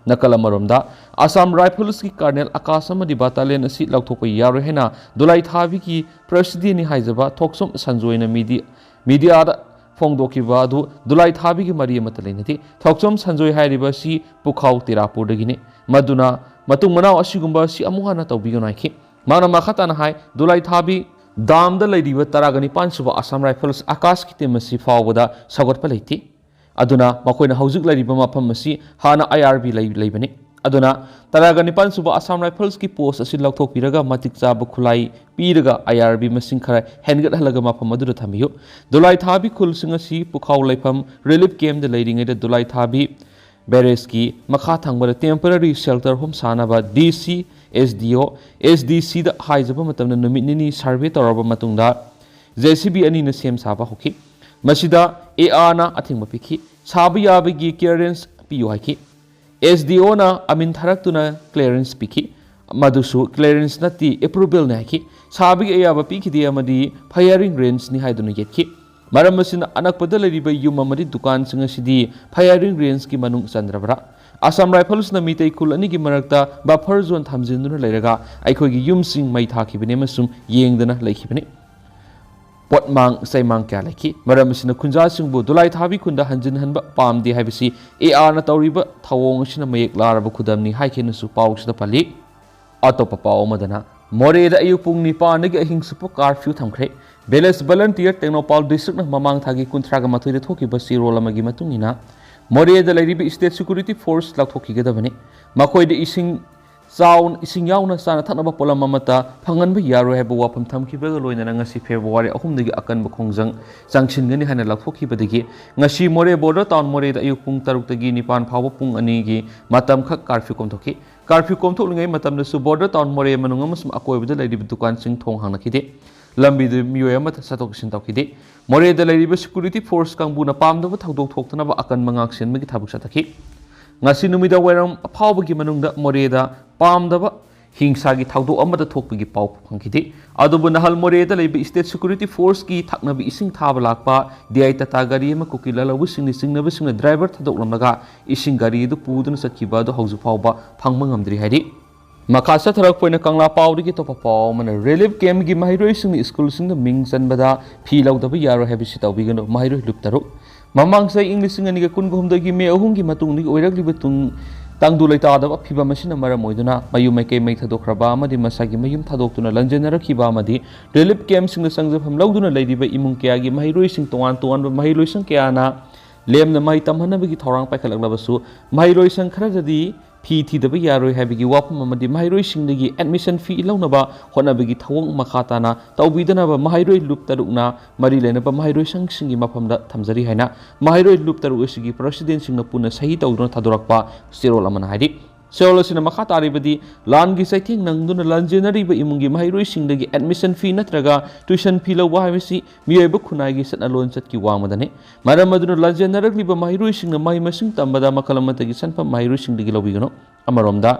ꯅꯥꯀꯜ ꯑꯃꯔꯣꯝꯗ, Assam Riflesꯀꯤ colonel ꯑꯀꯥꯁ ꯑꯃꯗꯤ battalion ꯑꯁꯤ ꯂꯧꯊꯣꯛꯄ ꯌꯥꯔꯣꯏ ꯍꯥꯏꯅ ꯗꯣꯂꯥꯏ ꯊꯥꯕꯤꯒꯤ presidentꯅꯤ ꯍꯥꯏꯖꯕ ꯊꯣꯛꯆꯣꯝ ꯁꯟꯖꯣꯏꯅ media, mediaꯗ ꯐꯣꯡꯗꯣꯛꯈꯤꯕ ꯑꯗꯨ ꯗꯣꯂꯥꯏ ꯊꯥꯕꯤꯒꯤ ꯃꯔꯤ ꯑꯃꯠꯇ ꯂꯩꯅꯗꯦ꯫ ꯊꯣꯛꯆꯣꯝ ꯁꯟꯖꯣꯏ ꯍꯥꯏꯔꯤꯕ ꯑꯁꯤ ꯄꯨꯈꯥꯎ ꯇꯤꯔꯥꯄꯨꯔꯗꯒꯤꯅꯤ꯫ ꯃꯗꯨꯅ ꯃꯇꯨꯡ ꯃꯅꯥꯎ ꯑꯁꯤꯒꯨꯝꯕ ꯑꯁꯤ ꯑꯃꯨꯛ ꯍꯟꯅ ꯇꯧꯕꯤꯒꯅꯨ ꯍꯥꯏꯈꯤ꯫ ꯃꯍꯥꯛꯅ ꯃꯈꯥ ꯇꯥꯅ ꯍꯥꯏ, ꯗꯣꯂꯥꯏ ꯊꯥꯕꯤ ꯗꯥꯝꯗ ꯂꯩꯔꯤꯕ ꯇꯔꯥꯒ ꯅꯤꯄꯥꯟ ꯁꯨꯕ Assam Rifles ꯑꯀꯥꯁꯀꯤ team ꯑꯁꯤ ꯐꯥꯎꯕꯗ ꯁꯧꯒꯠꯄ ꯂꯩꯇꯦ꯫ ꯑꯗꯨꯅ ꯃꯈꯣꯏꯅ ꯍꯧꯖꯤꯛ ꯂꯩꯔꯤꯕ ꯃꯐꯝ ꯑꯁꯤ ꯍꯥꯟꯅ IRB ꯂꯩ-, ꯂꯩꯕꯅꯤ꯫ ꯑꯗꯨꯅ ꯇꯔꯥꯒ ꯅꯤꯄꯥꯟ ꯁꯨꯕ Assam Riflesꯀꯤ post ꯑꯁꯤ ꯂꯧꯊꯣꯛꯄꯤꯔꯒ ꯃꯇꯤꯛ ꯆꯥꯕ ꯈꯨꯠꯂꯥꯏ ꯄꯤꯔꯒ IRB ꯃꯁꯤꯡ ꯈꯔ ꯍꯦꯟꯒꯠꯍꯜꯂꯒ ꯃꯐꯝ ꯑꯗꯨꯗ ꯊꯝꯕꯤꯌꯨ꯫ ꯗꯣꯂꯥꯏ ꯊꯥꯕꯤ ꯈꯨꯜꯁꯤꯡ ꯑꯁꯤ ꯄꯨꯈꯥꯎ ꯂꯩꯐꯝ relief campꯇ ꯂꯩꯔꯤꯉꯩꯗ ꯗꯣꯂꯥꯏ ꯊꯥꯕꯤ barrageꯀꯤ ꯃꯈꯥ ꯊꯪꯕꯗ temporary shelter home ꯁꯥꯅꯕ DC, SDO, SDCꯗ ꯍꯥꯏꯖꯕ ꯃꯇꯝꯗ ꯅꯨꯃꯤꯠ ꯅꯤꯅꯤ survey ꯇꯧꯔꯕ ꯃꯇꯨꯡꯗ JCB ꯑꯅꯤꯅ ꯁꯦꯝ ꯁꯥꯕ ꯍꯧꯈꯤ꯫ ꯃꯁꯤꯗ ꯑꯦ ꯑꯥꯔꯅ ꯑꯊꯤꯡꯕ ꯄꯤꯈꯤ꯫ ꯁꯥꯕ ꯌꯥꯕꯒꯤ ꯀ꯭ꯂꯤꯌꯥꯔꯦꯟꯁ ꯄꯤꯌꯨ ꯍꯥꯏꯈꯤ꯫ ꯑꯦꯁ ꯗꯤ ꯑꯣꯅ ꯑꯃꯤꯟ ꯊꯥꯔꯛꯇꯨꯅ ꯀ꯭ꯂꯤꯌꯥꯔꯦꯟꯁ ꯄꯤꯈꯤ꯫ ꯃꯗꯨꯁꯨ ꯀ꯭ꯂꯤꯌꯥꯔꯦꯟꯁ ꯅꯠꯇꯦ, ꯑꯦꯄ꯭ꯔꯨꯚꯦꯜꯅꯤ ꯍꯥꯏꯈꯤ꯫ ꯁꯥꯕꯒꯤ ꯑꯌꯥꯕ ꯄꯤꯈꯤꯗꯦ ꯑꯃꯗꯤ ꯐꯥꯌꯔꯤꯡ ꯔꯦꯟꯖꯅꯤ ꯍꯥꯏꯗꯨꯅ ꯌꯦꯠꯈꯤ꯫ ꯃꯔꯝ ꯑꯁꯤꯅ, ꯑꯅꯛꯄꯗ ꯂꯩꯔꯤꯕ ꯌꯨꯝ ꯑꯃꯗꯤ ꯗꯨꯀꯥꯟꯁꯤꯡ ꯑꯁꯤꯗꯤ ꯐꯥꯌꯔꯤꯡ ꯔꯦꯟꯖꯀꯤ ꯃꯅꯨꯡ ꯆꯟꯗ꯭ꯔꯕ꯭ꯔꯥ? ꯑꯁꯥꯝ ꯔꯥꯏꯐꯜꯁꯅ ꯃꯤꯇꯩ ꯈꯨꯜ ꯑꯅꯤꯒꯤ ꯃꯔꯛꯇ ꯕꯐꯔ ꯖꯣꯟ ꯊꯝꯖꯤꯟꯗꯨꯅ ꯂꯩꯔꯒ ꯑꯩꯈꯣꯏꯒꯤ ꯌꯨꯝꯁꯤꯡ ꯃꯩ ꯊꯥꯈꯤꯕꯅꯤ ꯑꯃꯁꯨꯡ ꯌꯦꯡꯗꯅ ꯂꯩꯈꯤꯕꯅꯤ꯫ ꯄꯣꯠꯃꯥꯡ ꯆꯩꯃꯥꯡ ꯀꯌꯥ ꯂꯩꯈꯤ꯫ ꯃꯔꯝ ꯑꯁꯤꯅ, ꯈꯨꯟꯖꯥꯁꯤꯡꯕꯨ ꯗꯣꯂꯥꯏ ꯊꯥꯕꯤ ꯈꯨꯟꯗ ꯍꯟꯖꯤꯟꯍꯟꯕ ꯄꯥꯝꯗꯦ ꯍꯥꯏꯕꯁꯤ ꯑꯦ ꯑꯥꯔꯅ ꯇꯧꯔꯤꯕ ꯊꯧꯑꯣꯡ ꯑꯁꯤꯅ ꯃꯌꯦꯛ ꯂꯥꯔꯕ ꯈꯨꯗꯝꯅꯤ ꯍꯥꯏꯈꯤꯅꯁꯨ ꯄꯥꯎꯁꯤꯗ ꯄꯜꯂꯤ꯫ ꯑꯇꯣꯞꯄ ꯄꯥꯎ ꯑꯃꯗꯅ, ꯃꯣꯔꯦꯗ ꯑꯌꯨꯛ ꯄꯨꯡ ꯅꯤꯄꯥꯟꯗꯒꯤ ꯑꯍꯤꯡ ꯆꯨꯞꯄ ꯀꯥꯔꯐ꯭ꯌꯨ ꯊꯝꯈ꯭ꯔꯦ꯫ ꯚꯤꯂꯦꯖ ꯚꯂꯟꯇꯤꯌꯔ ꯇꯦꯡꯅꯧꯄꯥꯜ ꯗꯤꯁꯇ꯭ꯔꯤꯛꯅ ꯃꯃꯥꯡ ꯊꯥꯒꯤ ꯀꯨꯟꯊ꯭ꯔꯥꯒ ꯃꯥꯊꯣꯏꯗ ꯊꯣꯛꯈꯤꯕ ꯆꯦꯔꯣꯜ ꯑꯃꯒꯤ ꯃꯇꯨꯡ ꯏꯟꯅ, ꯃꯣꯔꯦꯗ ꯂꯩꯔꯤꯕ ꯁ꯭ꯇꯦꯠ ꯁꯦꯀ꯭ꯌꯨꯔꯤꯇꯤ ꯐꯣꯔꯁ ꯂꯧꯊꯣꯛꯈꯤꯒꯗꯕꯅꯤ꯫ ꯃꯈꯣꯏꯗ ꯏꯁꯤꯡ ꯆꯥꯎ-, ꯏꯁꯤꯡ ꯌꯥꯎꯅ ꯆꯥꯅ ꯊꯛꯅꯕ ꯄꯣꯠꯂꯝ ꯑꯃꯠꯇ ꯐꯪꯍꯟꯕ ꯌꯥꯔꯣꯏ ꯍꯥꯏꯕ ꯋꯥꯐꯝ ꯊꯝꯈꯤꯕꯒ ꯂꯣꯏꯅꯅ ꯉꯁꯤ ꯐꯦꯕ꯭ꯔꯨꯋꯥꯔꯤ ꯑꯍꯨꯝꯗꯒꯤ ꯑꯀꯟꯕ ꯈꯣꯡꯖꯪ ꯆꯪꯁꯤꯟꯒꯅꯤ ꯍꯥꯏꯅ ꯂꯥꯎꯊꯣꯛꯈꯤꯕꯗꯒꯤ ꯉꯁꯤ ꯃꯣꯔꯦ ꯕꯣꯔꯗꯔ ꯇꯥꯎꯟ ꯃꯣꯔꯦꯗ ꯑꯌꯨꯛ ꯄꯨꯡ ꯇꯔꯨꯛꯇꯒꯤ ꯅꯤꯄꯥꯟ ꯐꯥꯎꯕ ꯄꯨꯡ ꯑꯅꯤꯒꯤ ꯃꯇꯝꯈꯛ ꯀꯥꯔꯐ꯭ꯌꯨ ꯀꯣꯝꯊꯣꯛꯈꯤ꯫ ꯀꯥꯔꯐ꯭ꯌꯨ ꯀꯣꯝꯊꯣꯛꯂꯤꯉꯩ ꯃꯇꯝꯗꯁꯨ ꯕꯣꯔꯗꯔ ꯇꯥꯎꯟ ꯃꯣꯔꯦ ꯃꯅꯨꯡ ꯑꯃꯁꯨꯡ ꯑꯀꯣꯏꯕꯗ ꯂꯩꯔꯤꯕ ꯗꯨꯀꯥꯟꯁꯤꯡ ꯊꯣꯡ ꯍꯥꯡꯅꯈꯤꯗꯦ꯫ ꯂꯝꯕꯤꯗ ꯃꯤꯑꯣꯏ ꯑꯃꯠꯇ ꯆꯠꯊꯣꯛ ꯆꯠꯁꯤꯟ ꯇꯧꯈꯤꯗꯦ꯫ ꯃꯣꯔꯦꯗ ꯂꯩꯔꯤꯕ ꯁꯦꯀ꯭ꯌꯨꯔꯤꯇꯤ ꯐꯣꯔꯁ ꯀꯥꯡꯕꯨꯅ ꯄꯥꯝꯗꯕ ꯊꯧꯗꯣꯛ ꯊꯣꯛꯇꯅꯕ ꯑꯀꯟꯕ ꯉꯥꯛꯁꯦꯟꯕꯒꯤ ꯊꯕꯛ ꯆꯠꯊꯈꯤ꯫ ꯉꯁꯤ ꯅꯨꯃꯤꯗꯥꯡ ꯋꯥꯏꯔꯝ ꯐꯥꯎꯕꯒꯤ ꯃꯅꯨꯡꯗ ꯃꯣꯔꯦꯗ ꯄꯥꯝꯗꯕ ꯍꯤꯡꯁꯥꯒꯤ ꯊꯧꯗꯣꯛ ꯑꯃꯠꯇ ꯊꯣꯛꯄꯒꯤ ꯄꯥꯎ ꯐꯪꯈꯤꯗꯦ꯫ ꯑꯗꯨꯕꯨ ꯅꯍꯥꯜ ꯃꯣꯔꯦꯗ ꯂꯩꯕ ꯁ꯭ꯇꯦꯠ ꯁꯦꯀ꯭ꯌꯨꯔꯤꯇꯤ ꯐꯣꯔꯁꯀꯤ ꯊꯛꯅꯕ ꯏꯁꯤꯡ ꯊꯥꯕ ꯂꯥꯛꯄ ꯗꯤ ꯑꯥꯏ ꯇꯥꯇꯥ ꯒꯥꯔꯤ ꯑꯃ ꯀꯨꯀꯤ ꯂꯥꯂꯧꯕꯁꯤꯡꯅ ꯆꯤꯡꯅꯕꯁꯤꯡꯅ ꯗ꯭ꯔꯥꯏꯚꯔ ꯊꯥꯗꯣꯛꯂꯝꯂꯒ ꯏꯁꯤꯡ ꯒꯥꯔꯤ ꯑꯗꯨ ꯄꯨꯗꯨꯅ ꯆꯠꯈꯤꯕ ꯑꯗꯨ ꯍꯧꯖꯤꯛ ꯐꯥꯎꯕ ꯐꯪꯕ ꯉꯝꯗ꯭ꯔꯤ ꯍꯥꯏꯔꯤ꯫ ꯃꯈꯥ ꯆꯠꯊꯔꯛꯄ ꯑꯣꯏꯅ ꯀꯪꯂꯥ ꯄꯥꯎꯗꯒꯤ ꯑꯇꯣꯞꯄ ꯄꯥꯎ ꯑꯃꯅ, ꯔꯤꯂꯤꯐ ꯀꯦꯝꯞꯀꯤ ꯃꯍꯩꯔꯣꯏꯁꯤꯡꯅ ꯁ꯭ꯀꯨꯜꯁꯤꯡꯗ ꯃꯤꯡ ꯆꯟꯕꯗ ꯐꯤ ꯂꯧꯗꯕ ꯌꯥꯔꯣꯏ ꯍꯥꯏꯕꯁꯤ ꯇꯧꯕꯤꯒꯅꯨ, ꯃꯍꯩꯔꯣꯏ ꯂꯨꯞ ꯇꯔꯨꯛ꯫ ꯃꯃꯥꯡ ꯆꯍꯤ ꯏꯪ ꯂꯤꯁꯤꯡ ꯑꯅꯤꯒ ꯀꯨꯟꯒ ꯍꯨꯝꯗꯣꯏꯒꯤ ꯃꯦ ꯑꯍꯨꯝꯒꯤ ꯃꯇꯨꯡꯗꯒꯤ ꯑꯣꯏꯔꯛꯂꯤꯕ ꯇꯨꯡ ꯇꯪꯗꯨ ꯂꯩꯇꯥꯗꯕ ꯐꯤꯚꯝ ꯑꯁꯤꯅ ꯃꯔꯝ ꯑꯣꯏꯗꯨꯅ ꯃꯌꯨꯝ ꯃꯩꯀꯩ ꯃꯩ ꯊꯥꯗꯣꯛꯈ꯭ꯔꯕ ꯑꯃꯗꯤ ꯃꯁꯥꯒꯤ ꯃꯌꯨꯝ ꯊꯥꯗꯣꯛꯇꯨꯅ ꯂꯟꯖꯦꯟꯅꯔꯛꯈꯤꯕ ꯑꯃꯗꯤ ꯔꯤꯂꯤꯐ ꯀꯦꯝꯞꯁꯤꯡꯗ ꯆꯪꯖꯐꯝ ꯂꯧꯗꯨꯅ ꯂꯩꯔꯤꯕ ꯏꯃꯨꯡ ꯀꯌꯥꯒꯤ ꯃꯍꯩꯔꯣꯏꯁꯤꯡ ꯇꯣꯉꯥꯟ ꯇꯣꯉꯥꯟꯕ ꯃꯍꯩ ꯂꯣꯏꯁꯪ ꯀꯌꯥꯅ ꯂꯦꯝꯅ ꯃꯍꯩ ꯇꯝꯍꯟꯅꯕꯒꯤ ꯊꯧꯔꯥꯡ ꯄꯥꯏꯈꯠꯂꯛꯂꯕꯁꯨ, ꯃꯍꯩꯔꯣꯏꯁꯪ ꯈꯔꯗꯗꯤ ꯐꯤ ꯊꯤꯗꯕ ꯌꯥꯔꯣꯏ ꯍꯥꯏꯕꯒꯤ ꯋꯥꯐꯝ ꯑꯃꯗꯤ ꯃꯍꯩꯔꯣꯏꯁꯤꯡꯗꯒꯤ ꯑꯦꯗꯃꯤꯁꯟ ꯐꯤ ꯂꯧꯅꯕ ꯍꯣꯠꯅꯕꯒꯤ ꯊꯧꯑꯣꯡ ꯃꯈꯥ ꯇꯥꯅ ꯇꯧꯕꯤꯗꯅꯕ ꯃꯍꯩꯔꯣꯏ ꯂꯨꯞ ꯇꯔꯨꯛꯅ ꯃꯔꯤ ꯂꯩꯅꯕ ꯃꯍꯩꯔꯣꯏꯁꯪꯁꯤꯡꯒꯤ ꯃꯐꯝꯗ ꯊꯝꯖꯔꯤ ꯍꯥꯏꯅ ꯃꯍꯩꯔꯣꯏ ꯂꯨꯞ ꯇꯔꯨꯛ ꯑꯁꯤꯒꯤ ꯄ꯭ꯔꯁꯤꯗꯦꯟꯁꯤꯡꯅ ꯄꯨꯟꯅ ꯁꯍꯤ ꯇꯧꯗꯨꯅ ꯊꯥꯗꯣꯔꯛꯄ ꯆꯦꯔꯣꯜ ꯑꯃꯅ ꯍꯥꯏꯔꯤ꯫ ꯆꯌꯣꯜ ꯑꯁꯤꯅ ꯃꯈꯥ ꯇꯥꯔꯤꯕꯗꯤ ꯂꯥꯟꯒꯤ ꯆꯩꯊꯦꯡ ꯅꯪꯗꯨꯅ ꯂꯥꯟꯖꯦꯟꯅꯔꯤꯕ ꯏꯃꯨꯡꯒꯤ ꯃꯍꯩꯔꯣꯏꯁꯤꯡꯗꯒꯤ admission fee ꯅꯠꯇ꯭ꯔꯒ tuition fee ꯂꯧꯕ ꯍꯥꯏꯕꯁꯤ ꯃꯤꯑꯣꯏꯕ ꯈꯨꯟꯅꯥꯏꯒꯤ ꯆꯠꯅ ꯂꯣꯟꯆꯠꯀꯤ ꯋꯥꯡꯃꯗꯅꯤ꯫ ꯃꯔꯝ ꯑꯗꯨꯅ ꯂꯥꯟꯖꯦꯟꯅꯔꯛꯂꯤꯕ ꯃꯍꯩꯔꯣꯏꯁꯤꯡꯅ ꯃꯍꯩ ꯃꯁꯤꯡ ꯇꯝꯕꯗ ꯃꯈꯜ ꯑꯃꯠꯇꯒꯤ ꯁꯦꯟꯐꯝ ꯃꯍꯩꯔꯣꯏꯁꯤꯡꯗꯒꯤ ꯂꯧꯕꯤꯒꯅꯨ꯫ ꯑꯃꯔꯣꯝꯗ,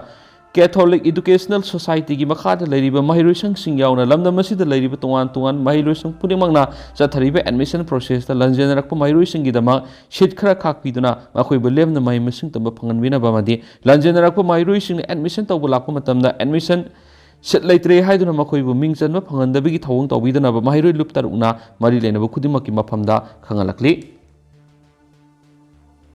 Catholic Educational Societyꯒꯤ ꯃꯈꯥꯗ ꯂꯩꯔꯤꯕ ꯃꯍꯩꯔꯣꯏ ꯁꯪꯁꯤꯡ ꯌꯥꯎꯅ ꯂꯝꯗꯝ ꯑꯁꯤꯗ ꯂꯩꯔꯤꯕ ꯇꯣꯉꯥꯟ ꯇꯣꯉꯥꯟꯕ ꯃꯍꯩꯔꯣꯏꯁꯪ ꯈꯨꯗꯤꯡꯃꯛꯅ ꯆꯠꯊꯔꯤꯕ admission processꯇ ꯂꯥꯟꯖꯦꯟꯅꯔꯛꯄ ꯃꯍꯩꯔꯣꯏꯁꯤꯡꯒꯤꯗꯃꯛ seat ꯈꯔ ꯈꯥꯛꯄꯤꯗꯨꯅ ꯃꯈꯣꯏꯕꯨ ꯂꯦꯝꯅ ꯃꯍꯩ ꯃꯁꯤꯡ ꯇꯝꯕ ꯐꯪꯍꯟꯕꯤꯅꯕ ꯑꯃꯗꯤ ꯂꯥꯟꯖꯦꯟꯅꯔꯛꯄ ꯃꯍꯩꯔꯣꯏꯁꯤꯡꯅ admission ꯇꯧꯕ ꯂꯥꯛꯄ ꯃꯇꯝꯗ admission seat ꯂꯩꯇ꯭ꯔꯦ ꯍꯥꯏꯗꯨꯅ ꯃꯈꯣꯏꯕꯨ ꯃꯤꯡ ꯆꯟꯕ ꯐꯪꯍꯟꯗꯕꯒꯤ ꯊꯧꯑꯣꯡ ꯇꯧꯕꯤꯗꯅꯕ ꯃꯍꯩꯔꯣꯏ ꯂꯨꯞ ꯇꯔꯨꯛꯅ ꯃꯔꯤ ꯂꯩꯅꯕ ꯈꯨꯗꯤꯡꯃꯛꯀꯤ ꯃꯐꯝꯗ ꯈꯪꯍꯜꯂꯛꯂꯤ꯫